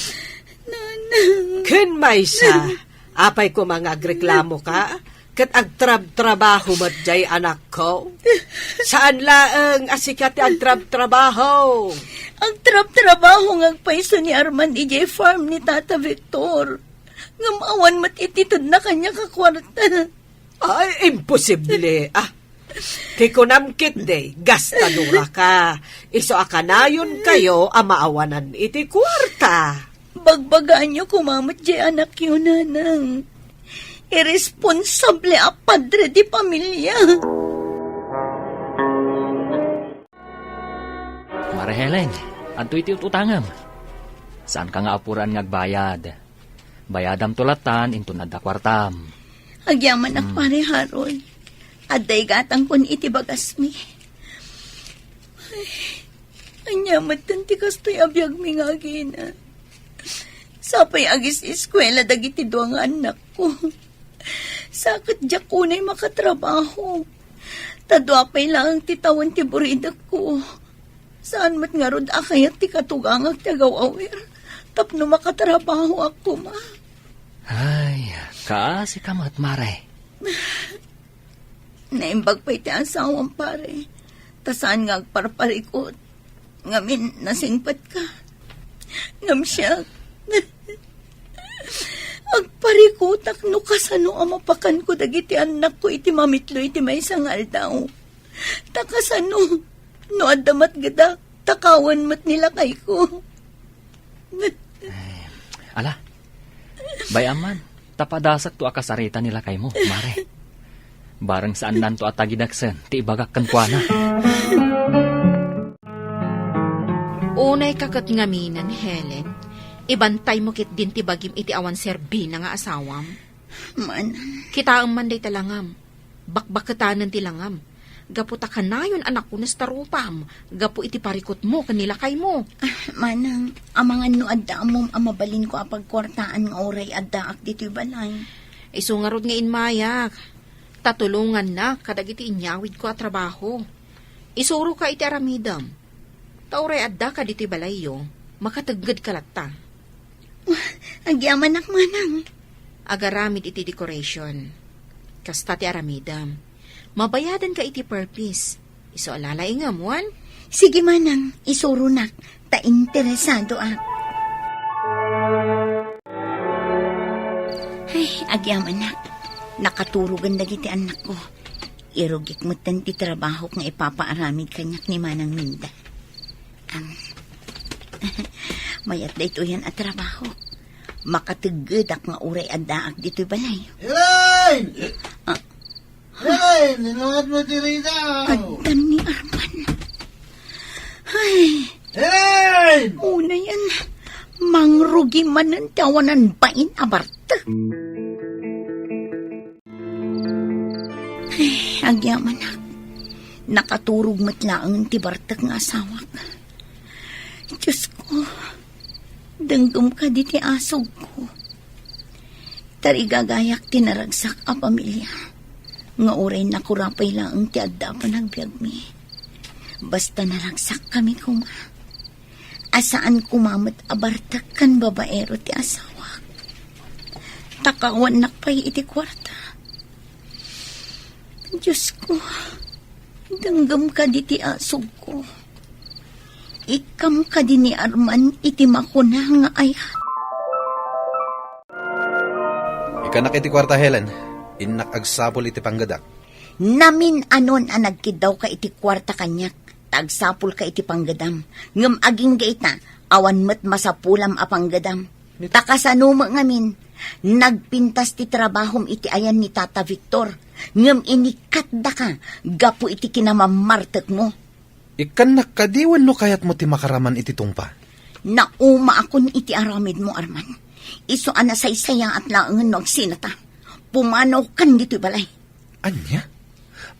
Nanang. Ken maysa, apay koma nga agreklamoka? Ket agtrabtrabaho met diay anakko? Saan laeng a sika ti agtrabtrabaho. Agtrabtrabaho nga agpayso ni Arman idiay farm ni Tata Victor. Ngem awan met ititedna kaniak a kuarta. Ay, imposible, ah. Ti kunam ketdi, gastadora ka. Isu a kanayonkayo a maawanan iti kuarta. Bagbagaanyo koma met diay anakyo, nanang. Irresponsable a padre di pamilia. Mare Helen, adtoy ti ut-utangem. Saanka nga apuraan nga agbayad. Bayadamto lattan inton adda kuartam. Agyamanak, Hmm. Pare Harold. Adda igatangkon iti bagasmi. Ay, ania metten ti kastoy a biagmi nga agina? Sapay agis-eskuela dagiti dua nga annakko. Sa ket diak unay makatrabaho. Ta dua pay laeng ti tawen ti buridekko. Saan met ngarud a kayat ti katugangak ti agaw-awir tapno makatrabahoak koma. Ay, kaasi ka met, Mare. Naimbag pay ti asawam, pare. Ta saan nga agparparikut. Ngamin, nasingpet ka. Ngem siak, agparikutak no kasano a mapakanko dagiti annakko iti mamitlo iti maysa nga aldaw. Ta kasano, no adda matgedak, takawan met ni lakayko. Eh, ala, bay-am man, ta padasakto a kasarita ni lakaymo, Mare. Bareng saannanto a tagidaksen ti ibagak kenkuana. Unay ka ket ngaminen, Helen, ibantaymo ketdin ti bagim iti awan serbina nga asawam. Manang. Kitaem man dayta langam. Bakbaketanen ti langam. Gapu ta kanayon a nakunes ta rupam, gapu iti parikutmo ken ni lakaymo. Ah, manang, amangan no adda ammom a mabalinko a pagkuartaan nga uray addaak ditoy balay. Isu ngarud nga immayak, ta tulongannak kadagiti inyawidko a trabaho. Isuroka iti aramidem. Ta uray addaka ditoy balayyo, makateggedka latta. Agyamanak, manang. Agaramid iti decoration. Kasta ti aramidem. Mabayadanka iti per piece. Isu a lalaingem, wen? Sige, manang, isuronak, ta interesadoak. Ay, agyamanak. Nakaturogen dagiti annakko. Irugik metten ti trabahok nga ipapaaramid kaniak ni Manang Minda. Am, mayat daytoyen a trabaho. Makateggedak nga uray addaak ditoy balay. Elaine! Ah. Elaine, inuwat mo ti ridaw! Addan ni Arman. Ay. Elaine! Unayen, mangrugi manen ti awanan bain a bartek. Ay, agyamanak. Nakaturog met laeng ti bartek nga asawak. Diosko, denggem kadi ti asugko. Tarigagayak ti naragsak a pamilia nga uray nakurapay laeng ti adda a panagbiagmi. Basta naragsakkami koma. A saan koma met a bartek ken babaero ti asawak. Ta kawannak pay iti kuarta. Diosko, denggem kadi ti asugko. Ikkam kadi ni Arman iti makuna nga ayat. Ikkannak iti kuarta, Helen. Innak agsapul iti panggedak. Namin-anon a nagkiddawka iti kuarta kaniak, ta agsapulka iti panggedam. Ngem agingga ita, awan met masapulam a panggedam. Ta kasano met ngamin, nagpintas ti trabahom iti ayan ni Tata Victor, ngem inikkatdaka gapu iti kinamammartekmo. Ikkannak kadi wenno kayatmo ti makaraman iti tungpa? Naumaakon iti aramidmo, Arman. Isu a nasaysayaat laengen no agsinata. Pumanawkan ditoy balay. Ania?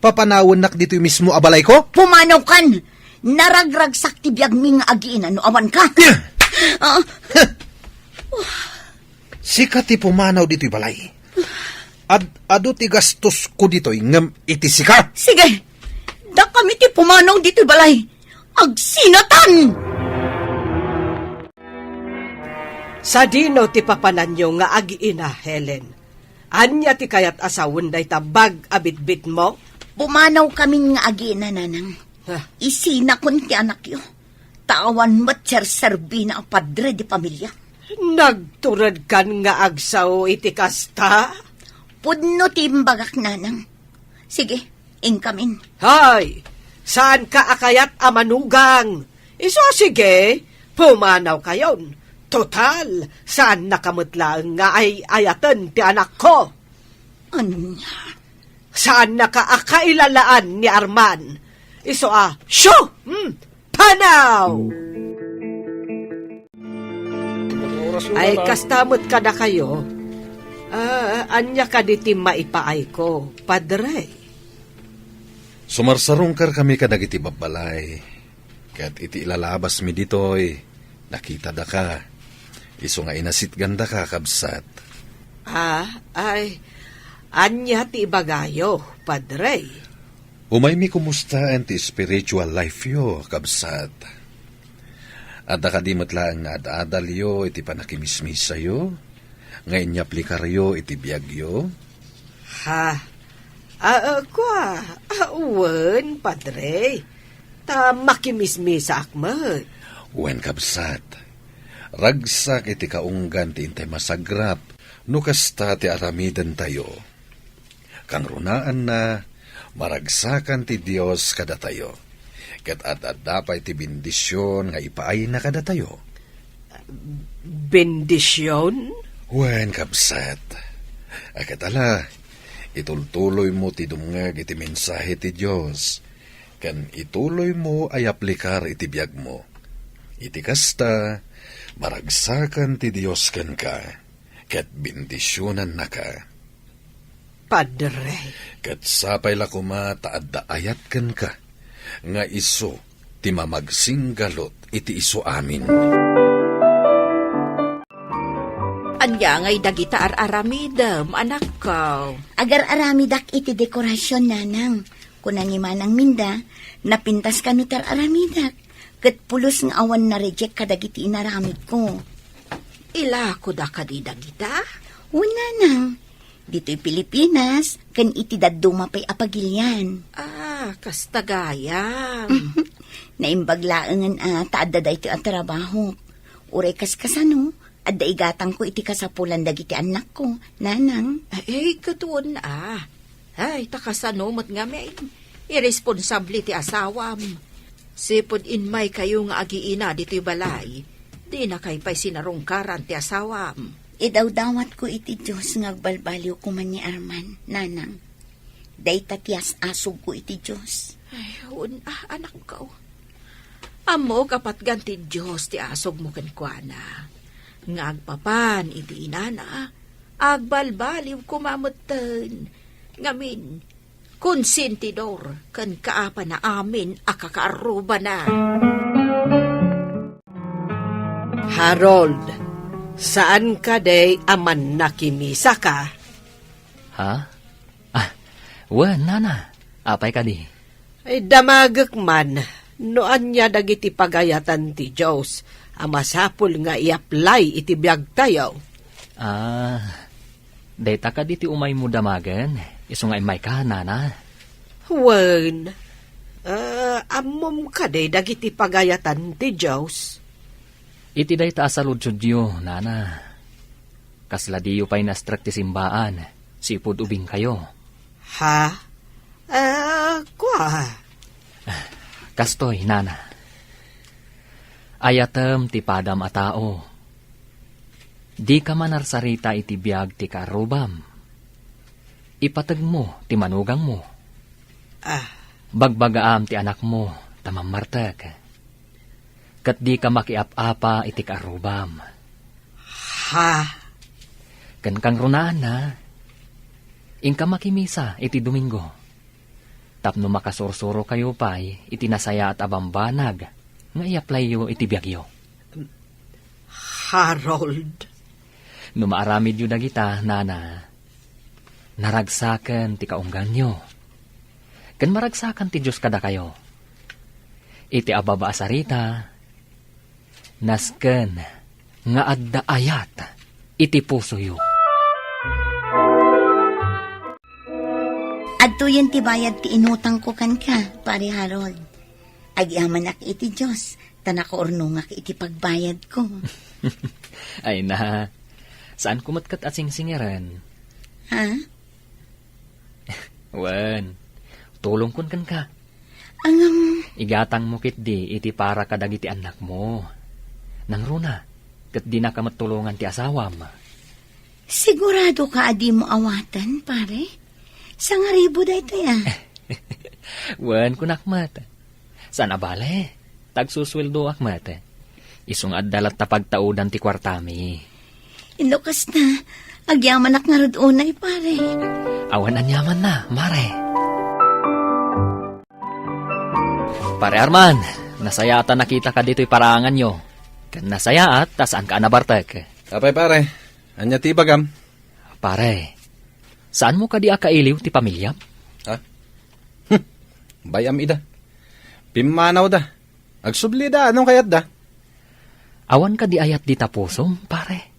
Papanawennak ditoy mismo a balayko? Pumanawkan! Naragragsak ti biagmi nga agiina no awanka. Ah. Sika ti pumanaw ditoy balay. Ad-adu ti gastosko ditoy ngem iti sika. Sige. Dakami ti pumanaw ditoy balay. Agsinatan! Sadino ti papananyo nga agiina, Helen? Ania ti kayat a sawen dayta bag a bitbitmo? Pumanawkamin nga agiina, nanang. Ah. Isinakon ti anakyo. Ta awan met serserbina a padre di pamilia. Nagturedkan nga agsao iti kasta? Pudno ti imbagak, nanang. Sige, inkamin. Hay! Saanka a kayat a manugang? Isu a sige, pumanawkayon. Total, saannaka met laeng nga ay-ayaten ti anakko. Ania? Saannaka a kailalaan ni Arman. Isu a, shoo! Hmm? Panaw! Ay, kasta met kadakayo. Ah, ania kadi ti maipaayko, Padre? Sumarsarungkarkami kadagiti babbalay, ket iti ilalabasmi ditoy, nakitadaka. Isu nga inasitgandaka, kabsat. Ah, ay, ania ti ibagayo, Padre? Umaymi kumustaen ti spiritual life-yo, kabsat. Adda kadi met laeng nga ad-adalyo iti panakimismisayo nga inyaplikaryo iti biagyo? Ha? Ah, ah, kua, ah, wen, Padre. Ta makimismisaak met. Wen, kabsat. Ragsak iti kaunggan ti intay masagrap no kasta ti aramidentayo. Kangrunaanna, maragsakan ti Dios kadatayo, ket ad-adda pay ti bendision nga ipaayna kadatayo. Bendision? Wen, kabsat. A, ket ala, itultuloymo ti dumngeg iti mensahe ti Dios, ken ituloymo a yaplikar iti biagmo. Iti kasta, maragsakan ti Dios kenka, ket bendisionannaka. Padre. Ket sapay la koma ta adda ayat kenka, nga isu ti mamagsinggalut iti isu amin. Ania ngay dagita ar-aramidem, anakko? Agar-aramidak iti dekorasyon, nanang. Kuna ni Manang Minda, napintas kano ti ar-aramidak. Ket pulos nga awan na-reject kadagiti inaramidko. Ilakoda kadi dagita? Wen, nanang. Ditoy Pilipinas, ken iti dadduma pay a pagilian. Ah, kasta gayam. Naimbag laengen a ta adda daytoy a trabahok. Uray kaskasano, adda igatangko iti kasapulan dagiti annakko, nanang. Ay, ket wen a. Ay, ta kasano met ngamin? Irresponsable ti asawam. Sipud inmaykayo nga agiina ditoy balay, dinakay pay sinarungkaran ti asawam. Idawdawatko iti Dios nga agbalbaliwko man ni Arman, nanang. Dayta ti as-asugko iti Dios. Ay, wen a, anakko. Ammok a patgan ti Dios ti asugmo kenkuana. Nga agpapan iti inana, agbalbaliw koma metten. Ngamin, konsentidor ken kaapana amin a kakaarrubana. Harold, saan kadi a mannakimisaka? Ha? Ah, wen, nana. Apay kadi? Ay, damagek man no ania dagiti pagayatan ti Dios a masapul nga i-apply iti biagtayo. Ah, dayta kadi ti umaymo damagen, isu nga immayka, nana? Wen, ah, ammom kadi dagiti pagayatan ti Dios? Iti dayta a saludsodyo, nana, kasla diyo pay nastrek ti simbaan, sipud ubingkayo. Ha? Ah, kua? Kastoy, nana. Ayatem ti padam a tao. Dika manarsarita iti biag ti kaarrubam. Ipategmo ti manugangmo. Ah. Bagbagaam ti anakmo ta mammartek. Ket dika makiap-apa iti kaarrubam. Ha? Ken kangrunaanna, inka makimisa iti Domingo. Tapno makasursurokayo pay iti nasayaat a bambanag nga i-applyyo iti biagyo. Harold. No maaramidyo dagita, nana, naragsaken ti kaunggangyo. Ken maragsakan ti Dios kadakayo. Iti ababa a sarita, nasken nga adda ayat iti pusoyo. Adtoyen ti bayad ti inutangko kenka, Pare Harold. Agyamanak iti Dios, ta nakaurnongak iti pagbayadko. Ay na, saanko met ket a singsingeren. Ha? Wen, tulongkon kenka. Ngem, igatangmo ketdi iti para kadagiti annakmo. Nangruna, ket dinaka met tulongan ti asawam. Siguradoka a dimo awaten, pare? Sangaribu daytoy, a. Wen, kunak met. Saan a bale, ta agsusueldoak met. Isu nga adda latta pagtaudan ti kuartami. No kasta, agyamanak ngarud unay, pare. Awan aniamanna, mare. Pare Arman, nasayaat a nakitaka ditoy paraanganyo. Ken nasayaat ta saanka a nabartek. Apay, pare, ania ti ibagam? Pare, saanmo kadi a kailiw ti pamiliam? Ha? Hm, bay-am ida. Pimmanawda. Agsubli da, anong kayatda? Awan kadi ayat dita pusom, pare?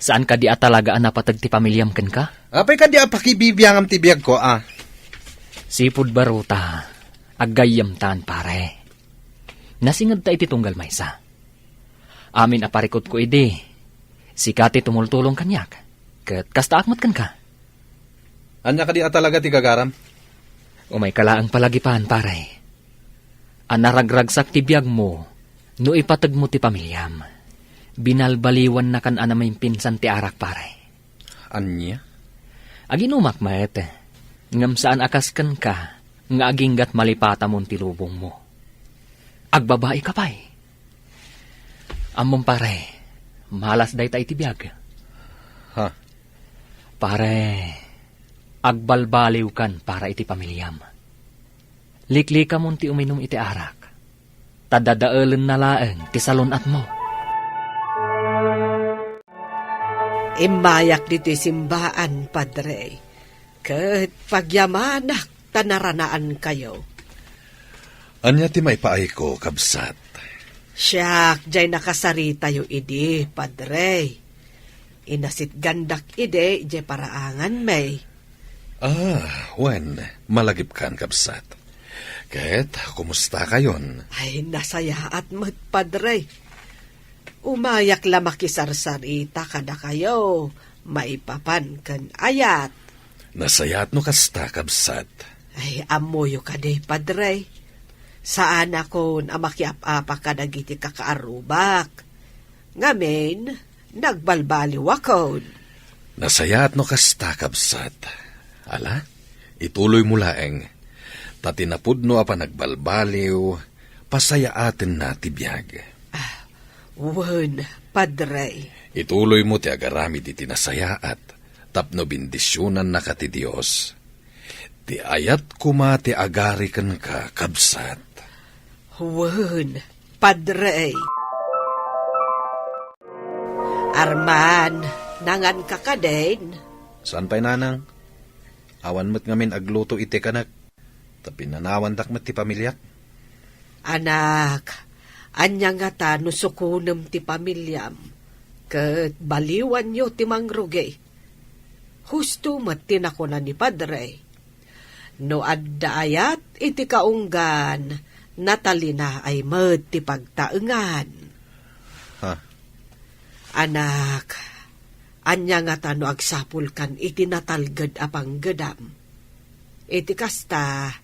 Saan kadi a talaga a napateg ti pamiliam kenka? Apay kadi a pakibibiangam ti biagko, a? Sipud baruta, aggayyemtan, pare. Nasingedta iti tunggal maysa. Amin a parikutko idi, sika ti tumultulong kaniak, ket kastaak met kenka. Ania kadi a talaga ti gagaram? Umayka laeng palagipan, pare. A naragragsak ti biagmo no ipategmo ti pamiliam. Binalbaliwannakan a namimpinsan ti arak, pare. Ania? Aginumak met, ngem saan a kas kenka nga aginggat malipatamon ti lubongmo. Agbabaika pay. Ammom, pare, malas dayta iti biag. Ha? Pare, agbalbaliwkan para iti pamiliam. Liklikamon ti uminum iti arak, ta dadaelenna laeng ti salun-atmo. Immayak ditoy simbaan, Padre, ket pagyamanak ta naranaankayo. Ania ti maipaayko, kabsat? Siak, jay nakasaritayo idi, Padre. Inasitgandak idi, jay paraanganmi. Ah, wen, malagipkan, kabsat. Ket, kumusta kayon? Ay, nasayaat met, Padre. Umayak la makisarsarita kadakayo, maipapan ken ayat. Nasayaat no kasta, kabsat. Ay, ammoyo kadi, Padre. Saanakon a makiap-apa kadagiti kakaarrubak. Ngamin, nagbalbaliwakon. Nasayaat no kasta, kabsat. Ala, ituloymo laeng. Ta ti napudno a panagbalbaliw, pasayaatenna ti biag. Ah, wen, Padre. Ituloymo ti agaramid iti nasayaat, tapno bendisionannaka ti Dios. Ti ayat koma ti agari kenka, kabsat. Wen, Padre. Arman, nanganka kadin? Saan pay, nanang? Awan met ngamin agluto iti kanek. Ta pinanawandak met ti pamiliak. Anak, ania ngata no sukonem ti pamiliam, ket baliwanyo ti mangrugi? Husto met ti nakuna ni Padre. No adda ayat iti kaunggan, natalinaay met ti pagtaengan. Ha? Anak, ania ngata no agsapulkan iti natalged a panggedam? Iti kasta,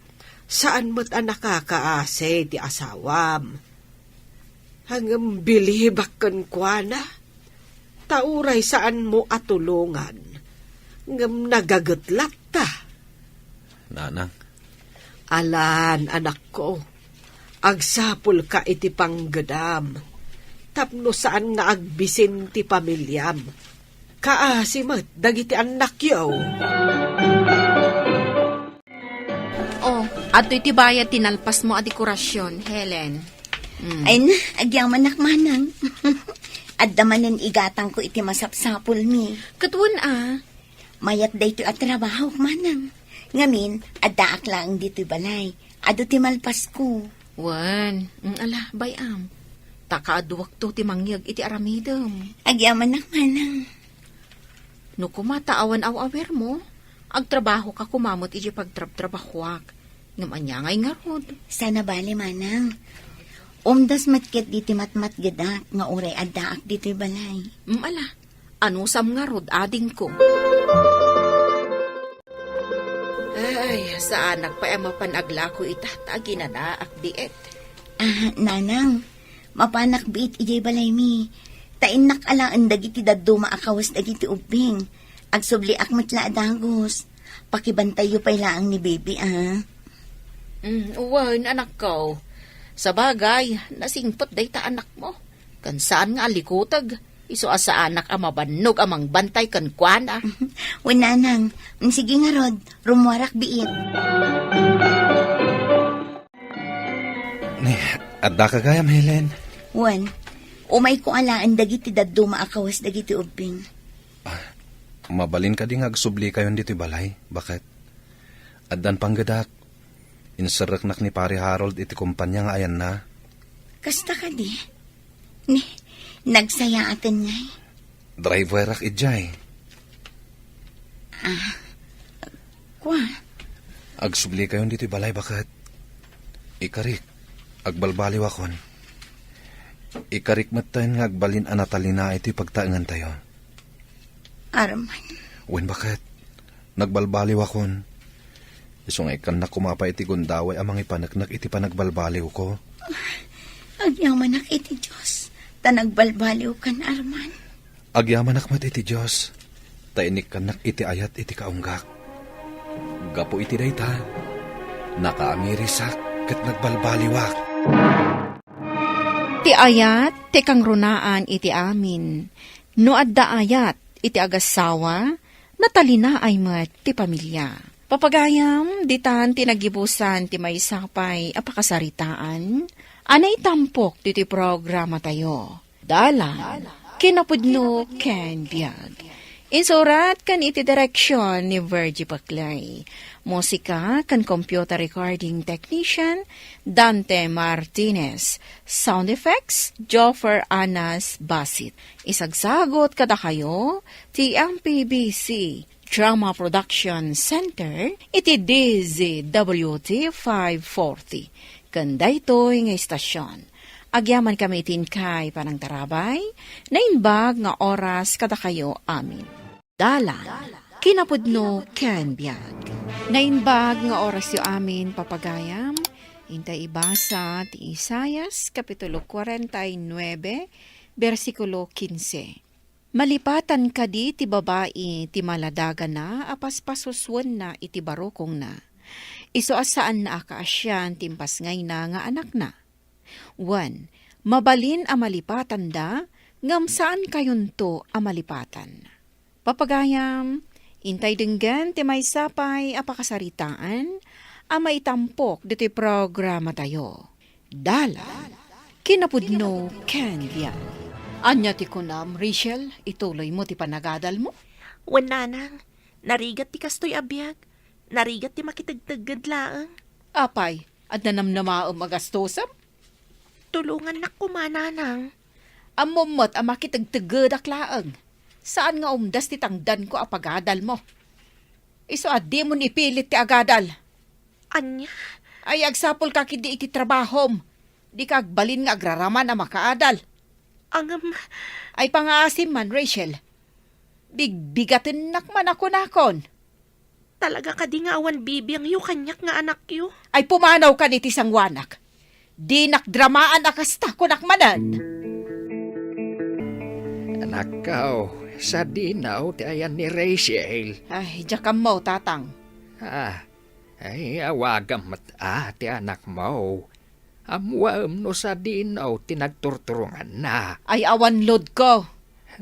saan met a nakakaasi ti asawam. Ngem bilibak kenkuana, ta uray saanmo a tulongan, ngem nagaget latta. Nanang. Alan, anakko, agsapulka iti panggedam, tapno saan nga agbisin ti pamiliam. Kaasi met dagiti annakyo. Oh, adtoy ti bayad ti nalpasmo a dekorasion, Helen. Mm. Ay na, agyamanak manang. Adda manen igatangko iti masapsapulmi. Ket wen a. Mayat daytoy a trabahok, manang. Ngamin, addaak laeng ditoy balay. Adu ti malpasko. Wen, mm, ala, bay-am. Ta kaaduakto ti mangyeg iti aramidem. Agyamanak manang. No koma ta awan aw-awirmo, agtrabahoka koma met idiay pagtrabtrabahoak. Ngem ania ngay ngarud? Saan a bale, manang. Umdas met ketdi ti matmatgedak nga uray addaak ditoy balay. Mm, ala, anusam ngarud, adingko? Ay, saanak pay a mapan aglako ita, ta aginanaak biit. Ah, nanang, mapanak biit idiay balaymi. Ta innak alaen dagiti dadduma a kawes dagiti ubbing. Agsubliak met la a dagus. Pakibantayyo pay laeng ni baby, ah. Mm, wen, anakko. Sabagay, nasingpet dayta anakmo. Ken saan nga alikuteg, isu a saanak a mabannog a mangbantay kenkuana. Wen, nanang. Mm, sige ngarud, rummuarak biit. Ni, addaka gayam, Helen? Wen, umayko alaen dagiti dadduma a kawes dagiti ubbing. Ah, mabalin kadi nga agsublikayon ditoy balay? Baket? Addan panggedak. Inserreknak ni Pare Harold iti kompania nga ayanna. Kasta kadi? Ni, nagsayaaten ngay? Driverak idiay. Ah, kua? Agsublikayon ditoy balay, baket? Ikarik, agbalbaliwakon. Ikarik metten nga agbalin a natalinaay iti pagtaengantayo. Arman. Wen, baket? Nagbalbaliwakon. Isu nga ikkannak koma pay iti gundaway a mangipaneknek iti panagbalbaliwko. Agyamanak iti Dios, ta nagbalbaliwkan, Arman. Agyamanak met iti Dios, ta inikkannak iti ayat iti kaunggak. Gapu iti dayta, nakaamirisak ket nagbalbaliwak. Ti ayat, ti kangrunaan iti amin. No adda ayat iti agassawa, natalinaay met ti pamilia. Papagayam, ditan ti nagibusan ti maysa pay a pakasaritaan a naitampok ditoy programatayo. Dalan, kinapudno ken biag. Insurat ken iti direksion ni Virgie Paclay. Musika ken computer recording technician, Dante Martinez. Sound effects, Joffer Anas Basit. Isagsagot kadakayo ti M P B C Drama Production Center iti D Z W T five forty. Ken daytoy nga istasyon, agyamankami iti inkay panangtarabay, naimbag nga oras kadakayo amin. Dalan, kinapudno ken biag. Naimbag nga orasyo amin, papagayam, intay ibasa ti Isaias, Kapitulo kuarenta y nuebe, bersikulo kinse. Malipatan kadi ti babai ti maladagana a paspasuswenna iti barukongna? Isu a saanna a kaasian ti impasngayna nga anakna. Wen, mabalin a malipatanda, ngem saankayonto a malipatan. Papagayam, intay denggen ti maysa pay a pakasaritaan a maitampok ditoy programatayo. Dalan, kinapudno ken biag. Ania ti kunam, Rachel? Ituloymo ti panagadalmo? Wen, nanang, narigat ti kastoy a biag. Narigat ti makitegtegged laeng. Apay, adda namnamaem a gastosem? Tulongannak koma, nanang. Ammom met a makitegteggedak laeng. Saan nga umdas ti tangdanko a pagadalmo. Isu a dimon ipilit ti agadal. Ania? Ay, agsapulka ketdi iti trabahom. Dika agbalin nga agraraman a makaadal. Ngem. Ay, pangaasim man, Rachel. Bigbigatennak man a kunakon. Talaga kadi nga awan bibiangyo kaniak nga anakyo? Ay, pumanawkan iti sangoanak. Dinak dramaan a kasta, kunak manen. Anakko, sadino ti ayan ni Rachel? Ay, diak ammo, tatang. Ah, ay, awagam met a ti anakmo. Ammoem no sadino ti nagturturonganna. Ay, awan loadko.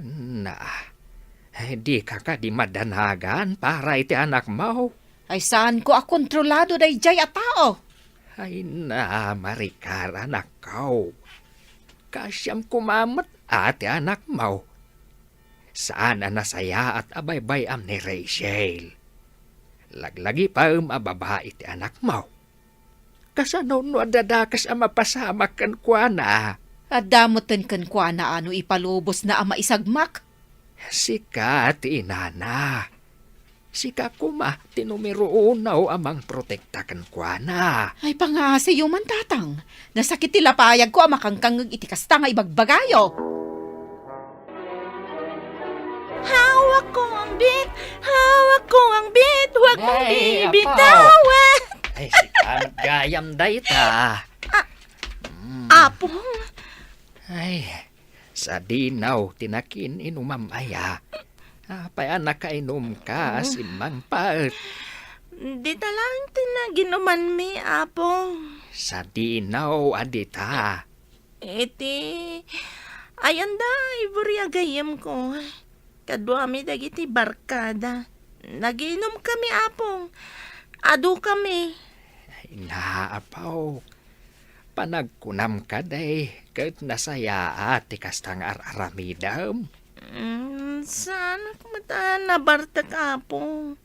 Na, ay, dika kadi madanagan para iti anakmo? Ay, saanko a kontrolado daydiay a tao. Ay na, Maricar, anakko. Kaasiam koma met a ti anakmo. Saan a nasayaat a baybay-am ni Rachel. Laglagipem a babai ti anakmo. Kasano no adda dakes a mapasamak kenkuana? Adda metten kenkuana a no ipalubosna a maisagmak. Sika ti inana. Sika koma ti numero uno a mangprotekta kenkuana. Ay, pangaasiyo man, tatang. Nasakit ti lapayagko a makangkangngeg iti kasta nga ibagbagayo. Hawak ko ang bit, hawak ko ang bit, huwag mong Ay, bibitawan. Apo. Ay, sika met gayam dayta. Ah, Mm. Apong. Ay, sadino ti nakiin-inumam aya? Apay a nakainumka a Mm. simmangpet? Dita laeng ti naginumanmi, Apong. Sadino a dita? Iti, ay, anda, Ivory a gayyemko. Kaduami dagiti barkada. Nagiinumkami, Apong. Adukami. Ay, na, Apok. Panagkunam kadi, ket nasayaat ti kasta nga ar-aramidem? Mm, saanak met a nabartek, Apong.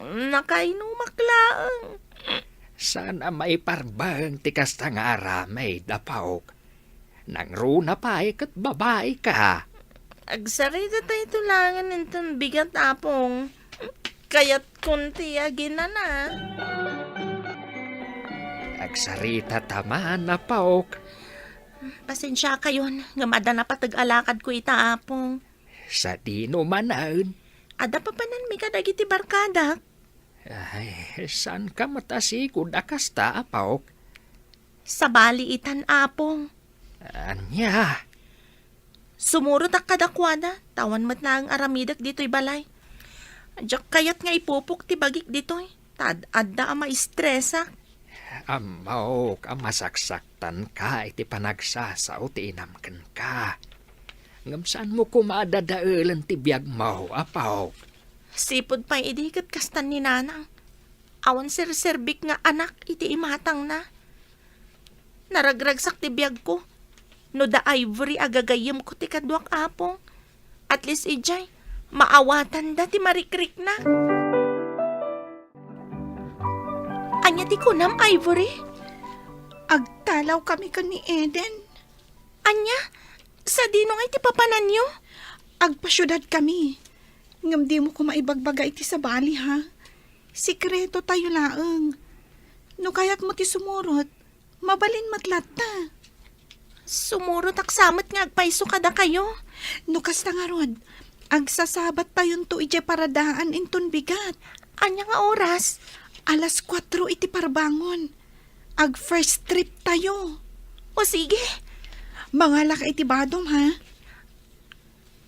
Nakainumak laeng. Saan a maiparbeng ti kasta nga aramid, Apok. Nangruna pay ket babai ka. Agsarita tayo langen inton bigat, Apong. Kayatkon ti aginana. Agsarita ta man, Apok. Pasensiakayon, ngem adda napateg a lakadko ita, Apong. Sadino manen? Adda papananmi kadagiti barkadak. Ay, saanka met a sigud a kasta, Apok? Sabali itan, Apong. Ania? Sumurotak kadakuada, ta awan met laeng aramidek ditoy balay. Diak kayat nga ipupok ti bagik ditoy, ta ad-adda a maistresak. Ammok a masaksaktanka iti panagsasao ti inam kenka. Ngem saanmo koma a dadaelen ti biagmo, Apok. Sipud pay idi ket kastan ni Nanang. Awan serserbik nga anak iti imatangna. Naragragsak ti biagko. No da Ivory a gagayyemko ti kaduak, Apong. At least idiay, Maawatanda ti marikriknak. Ania ti kunam, Ivory? Agtalawkami ken ni Eden. Ania? Sadino ngay ti papananyo? Agpasiudadkami. Ngem dimo koma ibagbaga iti sabali, ha? Sekreto tayo laeng. No kayatmo ti sumurot, mabalin met latta. Sumurotak sa met nga agpayso kadakayo. No kasta ngarud, agsasabat tayonto idiay paradaan inton bigat. Ania nga oras? Alas kuatro iti parbangon. Ag-first trip tayo. O sige. Mangalaka iti badom, ha?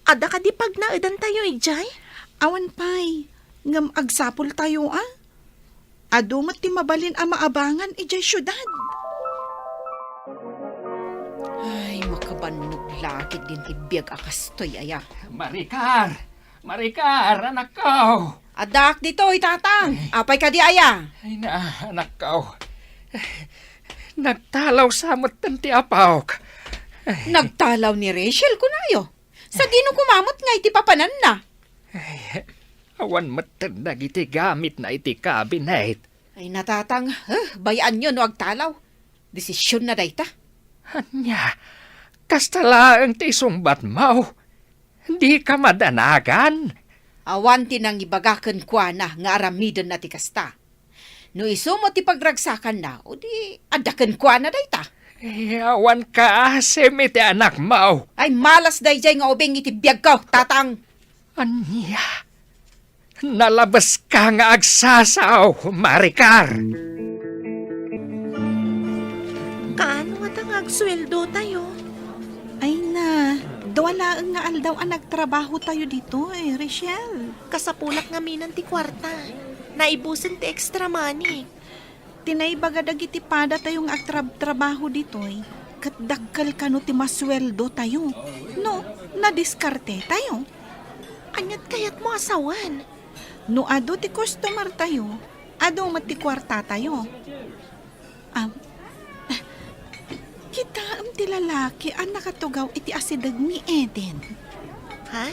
Adda kadi pagnaedan tayo idiay? Awan pay, ngem agsapul tayo, a? Adu met ti mabalin a maabangan idiay siudad. Ay, makabannog la ketdin ti biag a kastoy aya. Maricar! Maricar, anakko! Addaak ditoy, Tatang. Apay kadi aya? Ay na, anakko. Nagtalaw sa metten ti apok. Nagtalaw ni Rachel, kunayo. Sadino koma met nga iti papananna? Ay, awan metten dagiti gamitna iti cabinet. Ay, natatang, huh, bay-anyo no agtalaw. Desisionna dayta. Ania, kasta laeng ti isungbatmo? Dika madanagan? Awan ti nangibaga kenkuana nga aramidenna ti kasta. No isu met ti pagragsakanna, o di adda kenkuana dayta. Eh, awan kaasim iti anakmo. Ay, malas daydiay nga ubing iti biagko, Tatang. Ania? Nalabeska nga agsasao, Maricar. Kaano ngata nga agsueldo tayo? Ay na, dua laeng nga aldaw a nagtrabaho tayo ditoy, Rachel. Kasapulak ngamin ti kuarta. Naibusen ti extra money. Ti naibaga dagiti padatayo nga agtrab-trabaho ditoy, ket dakkel kano ti masueldotayo. No, nadiskartetayo. Aniat kayatmo a sawen? No adu ti customertayo, adu met ti kuartatayo. Am, kitaem ti lalaki a nakatugaw iti asideg ni Eden. Ha?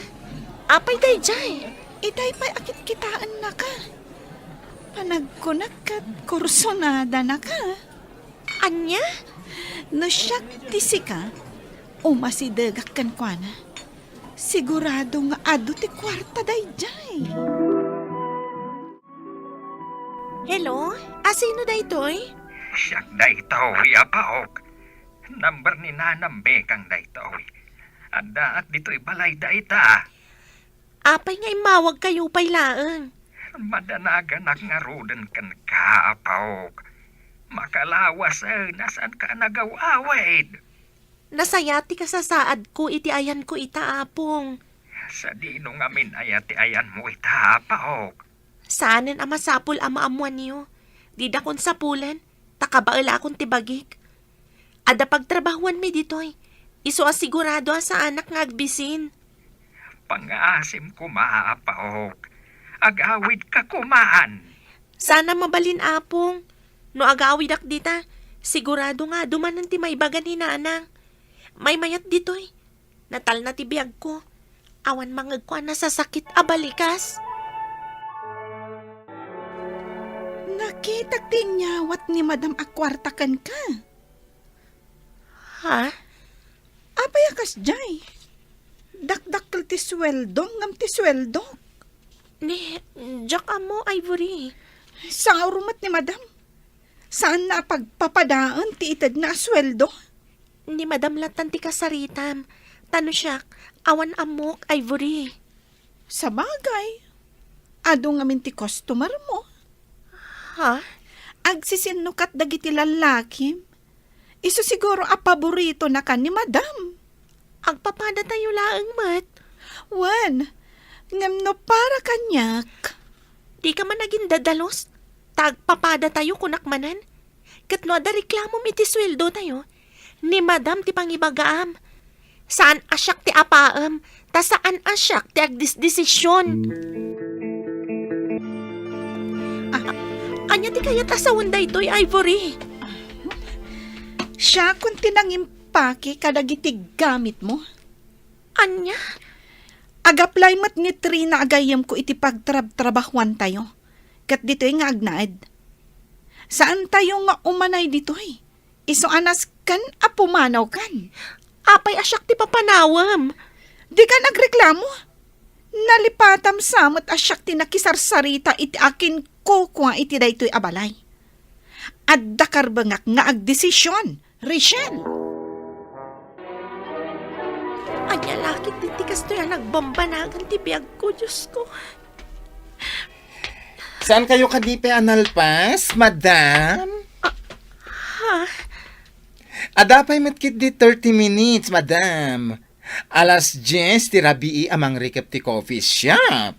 Apay daydiay? Itay pay a kitkitaennaka. Panagkunak ket kursonadanaka. Ania? No siak ti sika, umasidegak kenkuana. Sigurado nga adu ti kuarta daydiay. Hello? Asino daytoy? Siak daytoy, apaok. Number ni Nanang Bekang daytoy. Addaak ditoy balay dayta. Apay nga immawagkayo pay laeng? Madanaganak ngaruden kenka, apaok. Makalawasen a saanka a nagaw-awid. Nasayaat ti kasasaadko iti ayanko ita, Apong. Sadino ngamin aya ti ayanmo ita, apaok? Saanen a masapul a maammoanyo. Didakon sapulen, ta kabaelakon ti bagik. Adda pagtrabahuanmi ditoy. Isu a sigurado a saanak nga agbisin. Pangngaasim koma, apaok. Agawidka koman. Saan a mabalin, Apong. No agawidak dita, sigurado nga adu manen ti maibaga ni Nanang. Maymayat ditoy. Natalna ti biagko. Awan mangegko a nasasakit a balikas. Nakitak ti inyawat ni Madam a kuarta kenka. Ha? Apay a kasdiay? Dakdakkel ti sueldom ngem ti sueldok. Ni, diak ammo, Ivory. Saur met ni Madam. Saanna a pagpapadaen ti itedna a sueldo? Ni Madam lattan ti kasaritam. Ta no siak, awan ammok, Ivory. Sabagay, adu ngamin ti customer mo. Ha? Agsisinnukat dagiti lallakim. Isu siguro a paborito na kan ni Madam. Agpapadatayo laeng met. Wen, ngem no para kaniak. Dika man agindadalus, ta agpapadatayo kunak manen. Ket no adda reklamom iti sueldotayo, ni Madam ti pangibagaam. Saan a siak ti apaem, ta saan a siak ti agdesdesision. Ah, ania ti kayat a sawen daytoy, Ivory? Siakon ti nangimpake kadagiti gamitmo. Ania? Ag-apply met ni Trina a gayyemko iti pagtrabtrabahuantayo. Ket ditoy nga agnaed. Saantayo nga umanay ditoy. Isu a nasken a pumanawkan. Apay a siak ti papanawem? Dikan agreklamo. Nalipatam sa met a siak ti nakisarsarita iti akinkukua iti daytoy a balay. Adda karbengak nga agdesision, Rachel. Ania la ketdi ti kastoy a nagbambanagan ti biagko, Diosko? Saankayo kadi pay a nalpas, madam? Ah, ha? Adda pay met ketdi thirty minutes, madam. Alas dies ti rabii a mangrikep ti coffee shop.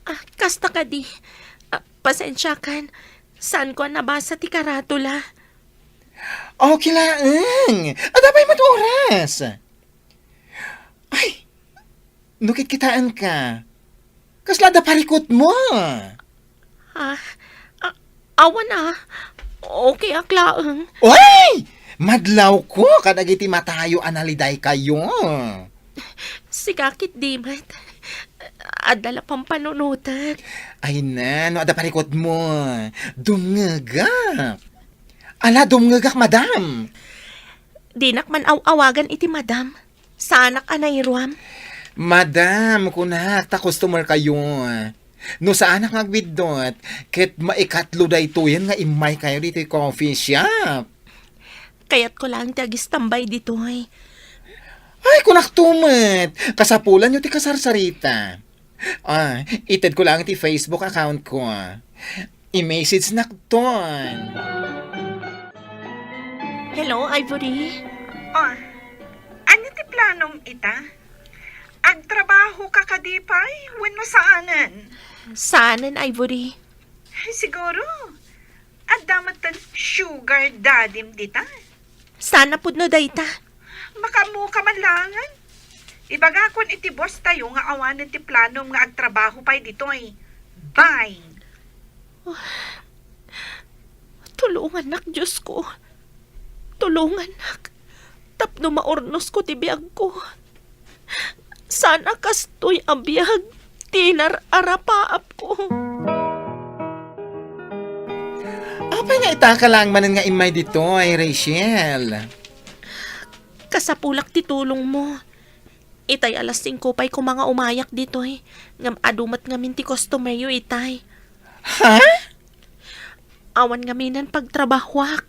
Ah, kasta kadi. Ah, pasensiakan. Saanko a nabasa ti karatula. Okay laeng. Adda pay met oras. Ay, no kitkitaenka, kasla adda parikutmo? Ah, a-, awan a. Okay ak laeng. Oy! Madlawko kadagiti matayo a nalidaykayo. Sika ketdi met. Adda la pampanunotek. Ay na, no adda parikutmo, dumngegak. Ala, dumngegak, madam. Dinak man aw-awagan iti madam. Saanak a nairuam. Madam, kunak, ta customer kayo. No saanak nga agbiddut, ket maikatlo daytoyen nga immaykayo ditoy coffee shop. Kayatko laeng ti agistambay ditoy. Ay, kunak to met. Kasapulanyo ti kasarsarita. Ah, itedko laeng ti Facebook account ko. I-message nak ton. Hello, Ivory. Oh, ania ti planom ita? Agtrabaho ka kadi pay wenno saanen? Saanen, Ivory. Ay, siguro, adda met ten sugar daddym dita. Saan a pudno dayta? Makaammoka man laengen. Ibagakon iti boss tayo nga awanen ti planom nga agtrabaho pay ditoy. Bye. Tulongannak, Diosko. Tulongannak. Tapno maurnosko ti biagko. Saan a kastoy a biag ti inar-arapaapko. Apay nga itaka laeng manen nga immay ditoy, Rachel? Kasapulak ti tulongmo. Itay alas singko pay koma nga umayak ditoy, ngem adu met ngamin ti customeryo itay. Ha? Awan ngaminen pagtrabahuak.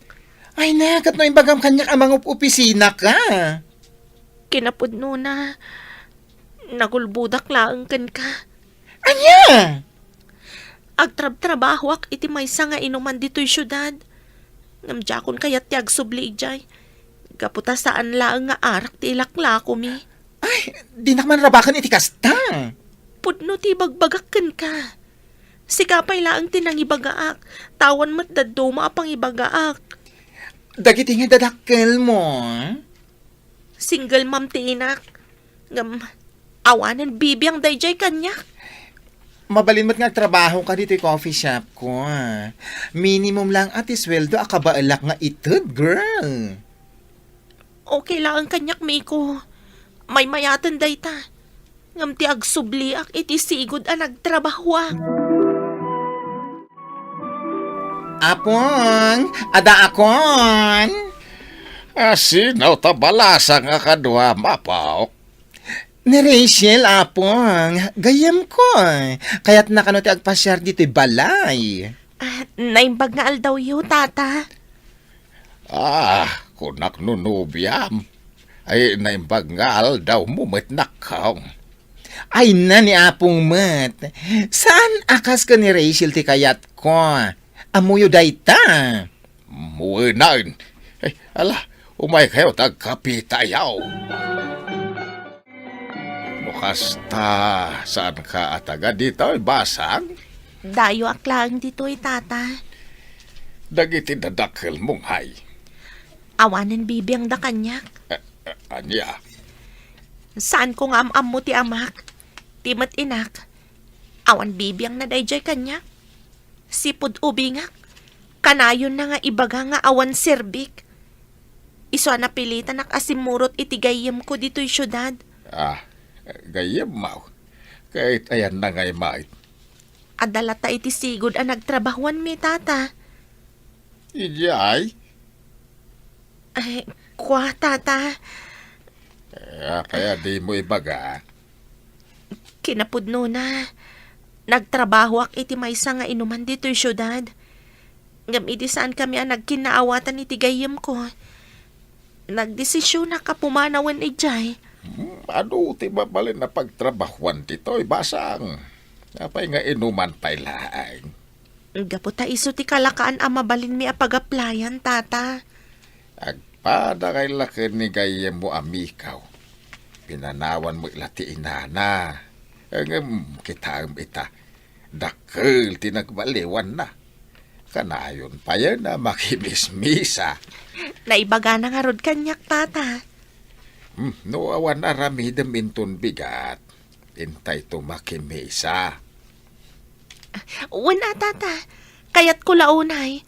Ay na, ket no imbagam kaniak a mangup-opisina ka. Kinapudnona, nagulbodak laeng kenka. Ania? Agtrabtrabahoak iti maysa nga inuman ditoy siudad. Ngem diakon kayat ti agsubli idiay. Gapu ta saan laeng nga arak ti ilaklakomi. Ay, dinak man rabaken iti kasta. Pudno ti ibagbagak kenka. Sika pay laeng ti nangibagaak, ta awan met dadduma a pangibagaak. Dagiti nga dadakkelmo? Single mom ti inak. Ngem, awanen bibiang daydiay kaniak. Mabalin met nga agtrabaho ka ditoy coffee shop ko. Minimum lang a ti sueldo a kabaelak nga ited, girl. Okay laeng kaniak, Miko. Maymayaten dayta. Ngem ti agsubliak iti sigud a nagtrabahoak. Apong, adda akon. A, sino ta balasang a kaduam, Apok? Ni Rachel, Apong. Gayyemko. Kayatna kano ti agpasiar ditoy balay. Ah, naimbag nga aldawyo, Tata. Ah, kunak no nobiam. Ay, naimbag nga aldawmo met, nakkaw. Ay na ni Apong met. Saan a kas ken ni Rachel ti kayatko? Ammoyo dayta. Muenan. Ay, ala, umaykayo ta agkapitayo. No kasta, saanka a taga ditoy, basang? Dayoak laeng ditoy, Tata. Dagiti dadakkelmo ngay? Awanen bibiangda kaniak. Eh, eh, ania? Saanko nga am-ammo ti amak, ti met inak. Awan bibiangna daydiay kaniak. Sipud ubingak, kanayonna nga ibaga nga awan serbik. Isu a napilitanak a simmurot iti gayyemko ditoy siudad. Ah, gayyemmo. Ket ayanna ngay met? Adda latta iti sigud a nagtrabahuanmi, Tata. Idiay? Ay, kua, Tata. Eh, apay a dimo ibaga? Kinapudnona, nagtrabahoak iti maysa nga inuman ditoy siudad. Ngem idi saankami a nagkinnaawatan iti gayyemko, nagdesisionak a pumanawen idiay. Hmm, adu ti mabalin a pagtrabahuan ditoy, basang. Apay nga inuman pay laeng? Gapu ta isu ti kalakaan a mabalinmi a pagaplayan, Tata. Agpada kay la ken ni gayyemmo a Mikaw. Pinanawan met la ti inana. Ngem kitaem ita, dakkel ti nagbaliwanna. Kanayon payen a makimismisa. Naibagana ngarud kaniak, Tata. Hmm, no awan aramidem inton bigat, intayto makimisa. Wen a, Tata. Kayatko la unay.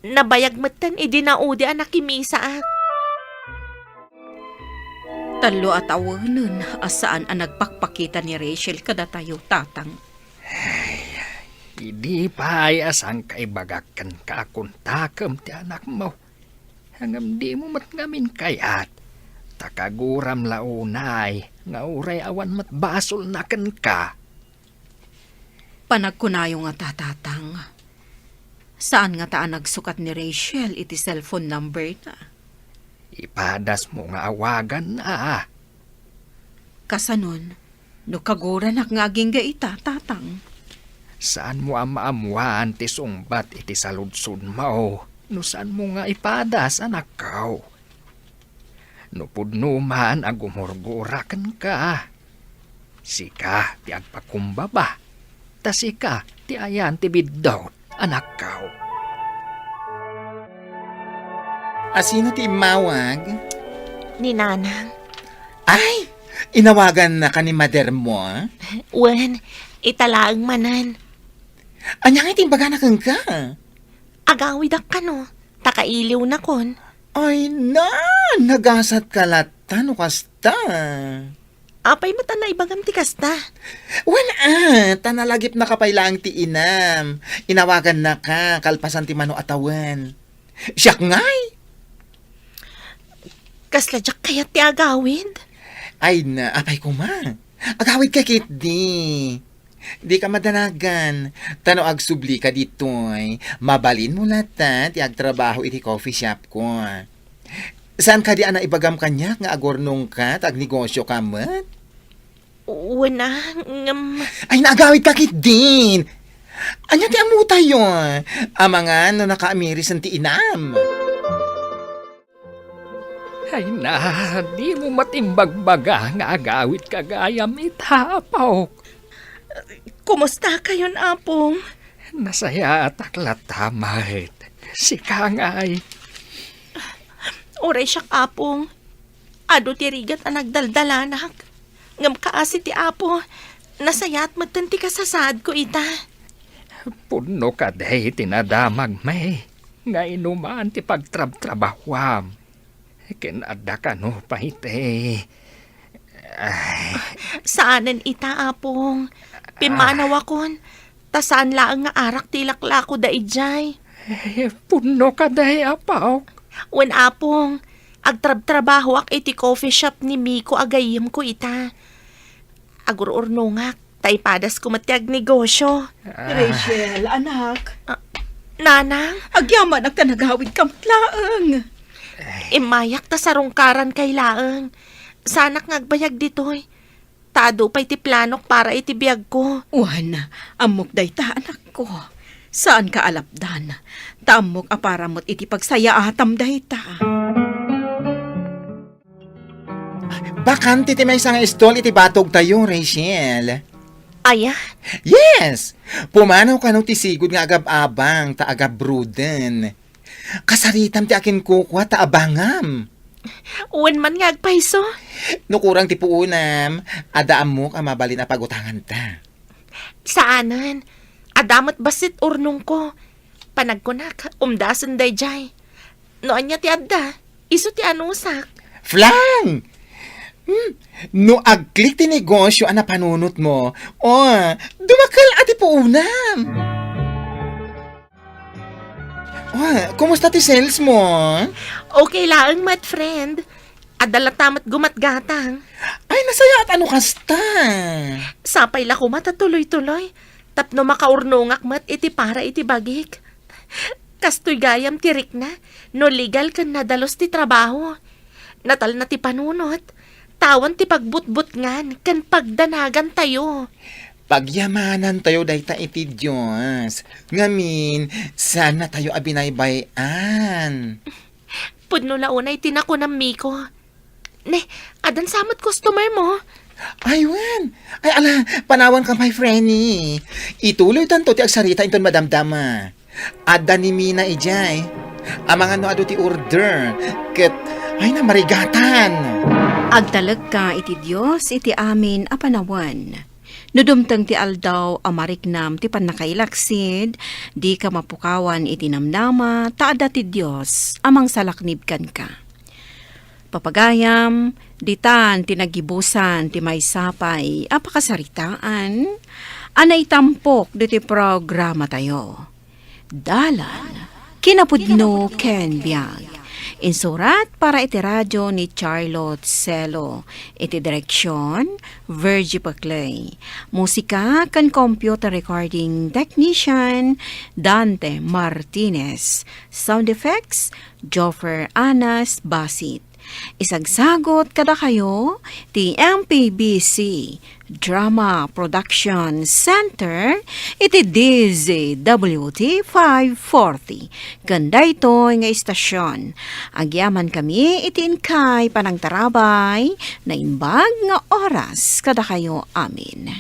Nabayag metten idi naudi a nakimisaak. Tallo a tawenen a saan a nagpakpakita ni Rachel kadatayo, Tatang. Ay, idi pay a sangkaibagak kenka a kuntakem ti anakmo. Ngem dimo met ngamin kayat, ta kaguram la unay nga uray awan met basolna kenka. Panagkunayo ngata, Tatang. Saan ngata a nagsukat ni Rachel iti cellphone number na? Ipadasmo nga awaganna. Kasanon, no kaguranak nga agingga ita, Tatang? Saanmo a maammuan ti sungbat iti saludsodmo no saanmo nga ipadas, anakko. No pudno man a gumurgura kenka, sika ti agpakumbaba, ta sika ti ayan ti biddut, anakko. A sino ti immawag? Ni Nanang. Ay, inawagannaka ni madermo? Wen, ita laeng manen. Ania nga ti imbagana kenka? Agawidak kano, ta kailiwnakon. Ay na, nagasatka latta no kasta. Apay met a naibagam ti kasta? Wen a, ta nalagipnaka pay laeng ti inam. Inawagannaka kalpasan ti mano a tawen. Siak ngay? Kasla diak kayat ti agawid? Ay na, apay koma. Agawidka ketdi. Dika madanagan, ta no agsublika ditoy, mabalinmo latta ti agtrabaho iti coffee shopko. Saan kadi a naibagam kaniak nga agurnongka ta agnegosioka met? Wen a, ngem... Ay, naagawidka ketdin! Ania ti ammotayo? Amangan no nakaamirisan ti inam. Ay na, dimo met imbagbaga nga agawidka gayam ita, apok. Kumustakayon, Apong? Nasayaatak latta met. Sika ngay? Uray siak, Apong. Adu ti rigat a nagdaldalanak. Ngem kaasi ti Apo, nasayaat metten ti kasasaadko ita. Pudno kadi ti nadamagmi nga inuman ti pagtrabtrabahuam. Ken adda kano pay ti, ay. Saanen ita, Apong. Pimmanawakon, ta saan laeng nga arak ti ilaklakoda idiay. Eh, pudno kadi, Apok. Wen, Apong, agtrabtrabahoak iti coffee shop ni Miko a gayyemko ita. Agur-urnongak, ta ipadasko met ti agnegosio. Ah. Rachel, anak. Ah, Nanang? Agyamanak ta nagawidka met laeng. Immayak ta sarungkaranka laeng. Saanak nga agbayag ditoy. Ta adu pay ti planok para iti biagko. Wen, ammok dayta, anakko. Saanka a lapdan. Ta ammok a para met iti pagsayaatam dayta. Bakante ti maysa nga stall iti batogtayo, Rachel. Aya? Yes! Pumanaw kano ti sigud nga agab-abang ta agabruden. Kasaritam ti akinkukua ta abangam. Wen man nga agpayso? No kurang ti puonam, adda ammok a mabalin a pagutanganta. Saanen. Adda met bassit urnongko. Panagkunak, umdasen daydiay. No ania ti adda, isu ti anusak. Flan! Hmm, no agklik ti negosyo a napanunotmo, o, dumakel a ti puonam. O, kumusta ti sales mo? Okay laeng met, friend. Adda latta met gumatgatang. Ay, nasayaat a no kasta. Sapay la koma ta tuloy-tuloy. Tapno makaurnongak met iti para iti bagik. Kastoy gayam ti rikna, no legal ken nadalus ti trabaho. Natalna ti panunot, ta awan ti pagbutbutngan ken pagdanagantayo. Pagyamanantayo dayta iti Dios. Ngamin, saannatayo a binaybay-an. Pudno la unay ti nakunam, Miko. Ne, addan sa met customer mo? Ay, wen. Ay, ala, panawanka, my friendy. Ituloytanto ti agsarita inton madamdama. Adda ni Mina idiay. Amangan no adu ti order. Ket, ay, namarigatan. Agtalekka iti Dios iti amin a panawen. No dumteng ti aldaw a mariknam ti pannakailaksid, dika mapukawan iti namnama, ta adda ti Dios a mangsalaknib kenka. Papagayam, ditan ti nagibusan ti maysa pay a pakasaritaan a naitampok ditoy programatayo. Dalan, kinapudno ken biag. Insurat para iti radio ni Charlotte Celo. Iti direksyon, Virgie Paclay. Musika ken computer recording technician, Dante Martinez. Sound effects, Joffer Anas Basit. Isagsagot kadakayo ti M P B C Drama Production Center iti D Z W T five forty. Ken daytoy nga istasyon, agyamankami iti inkay panangtarabay, naimbag nga oras kadakayo amin.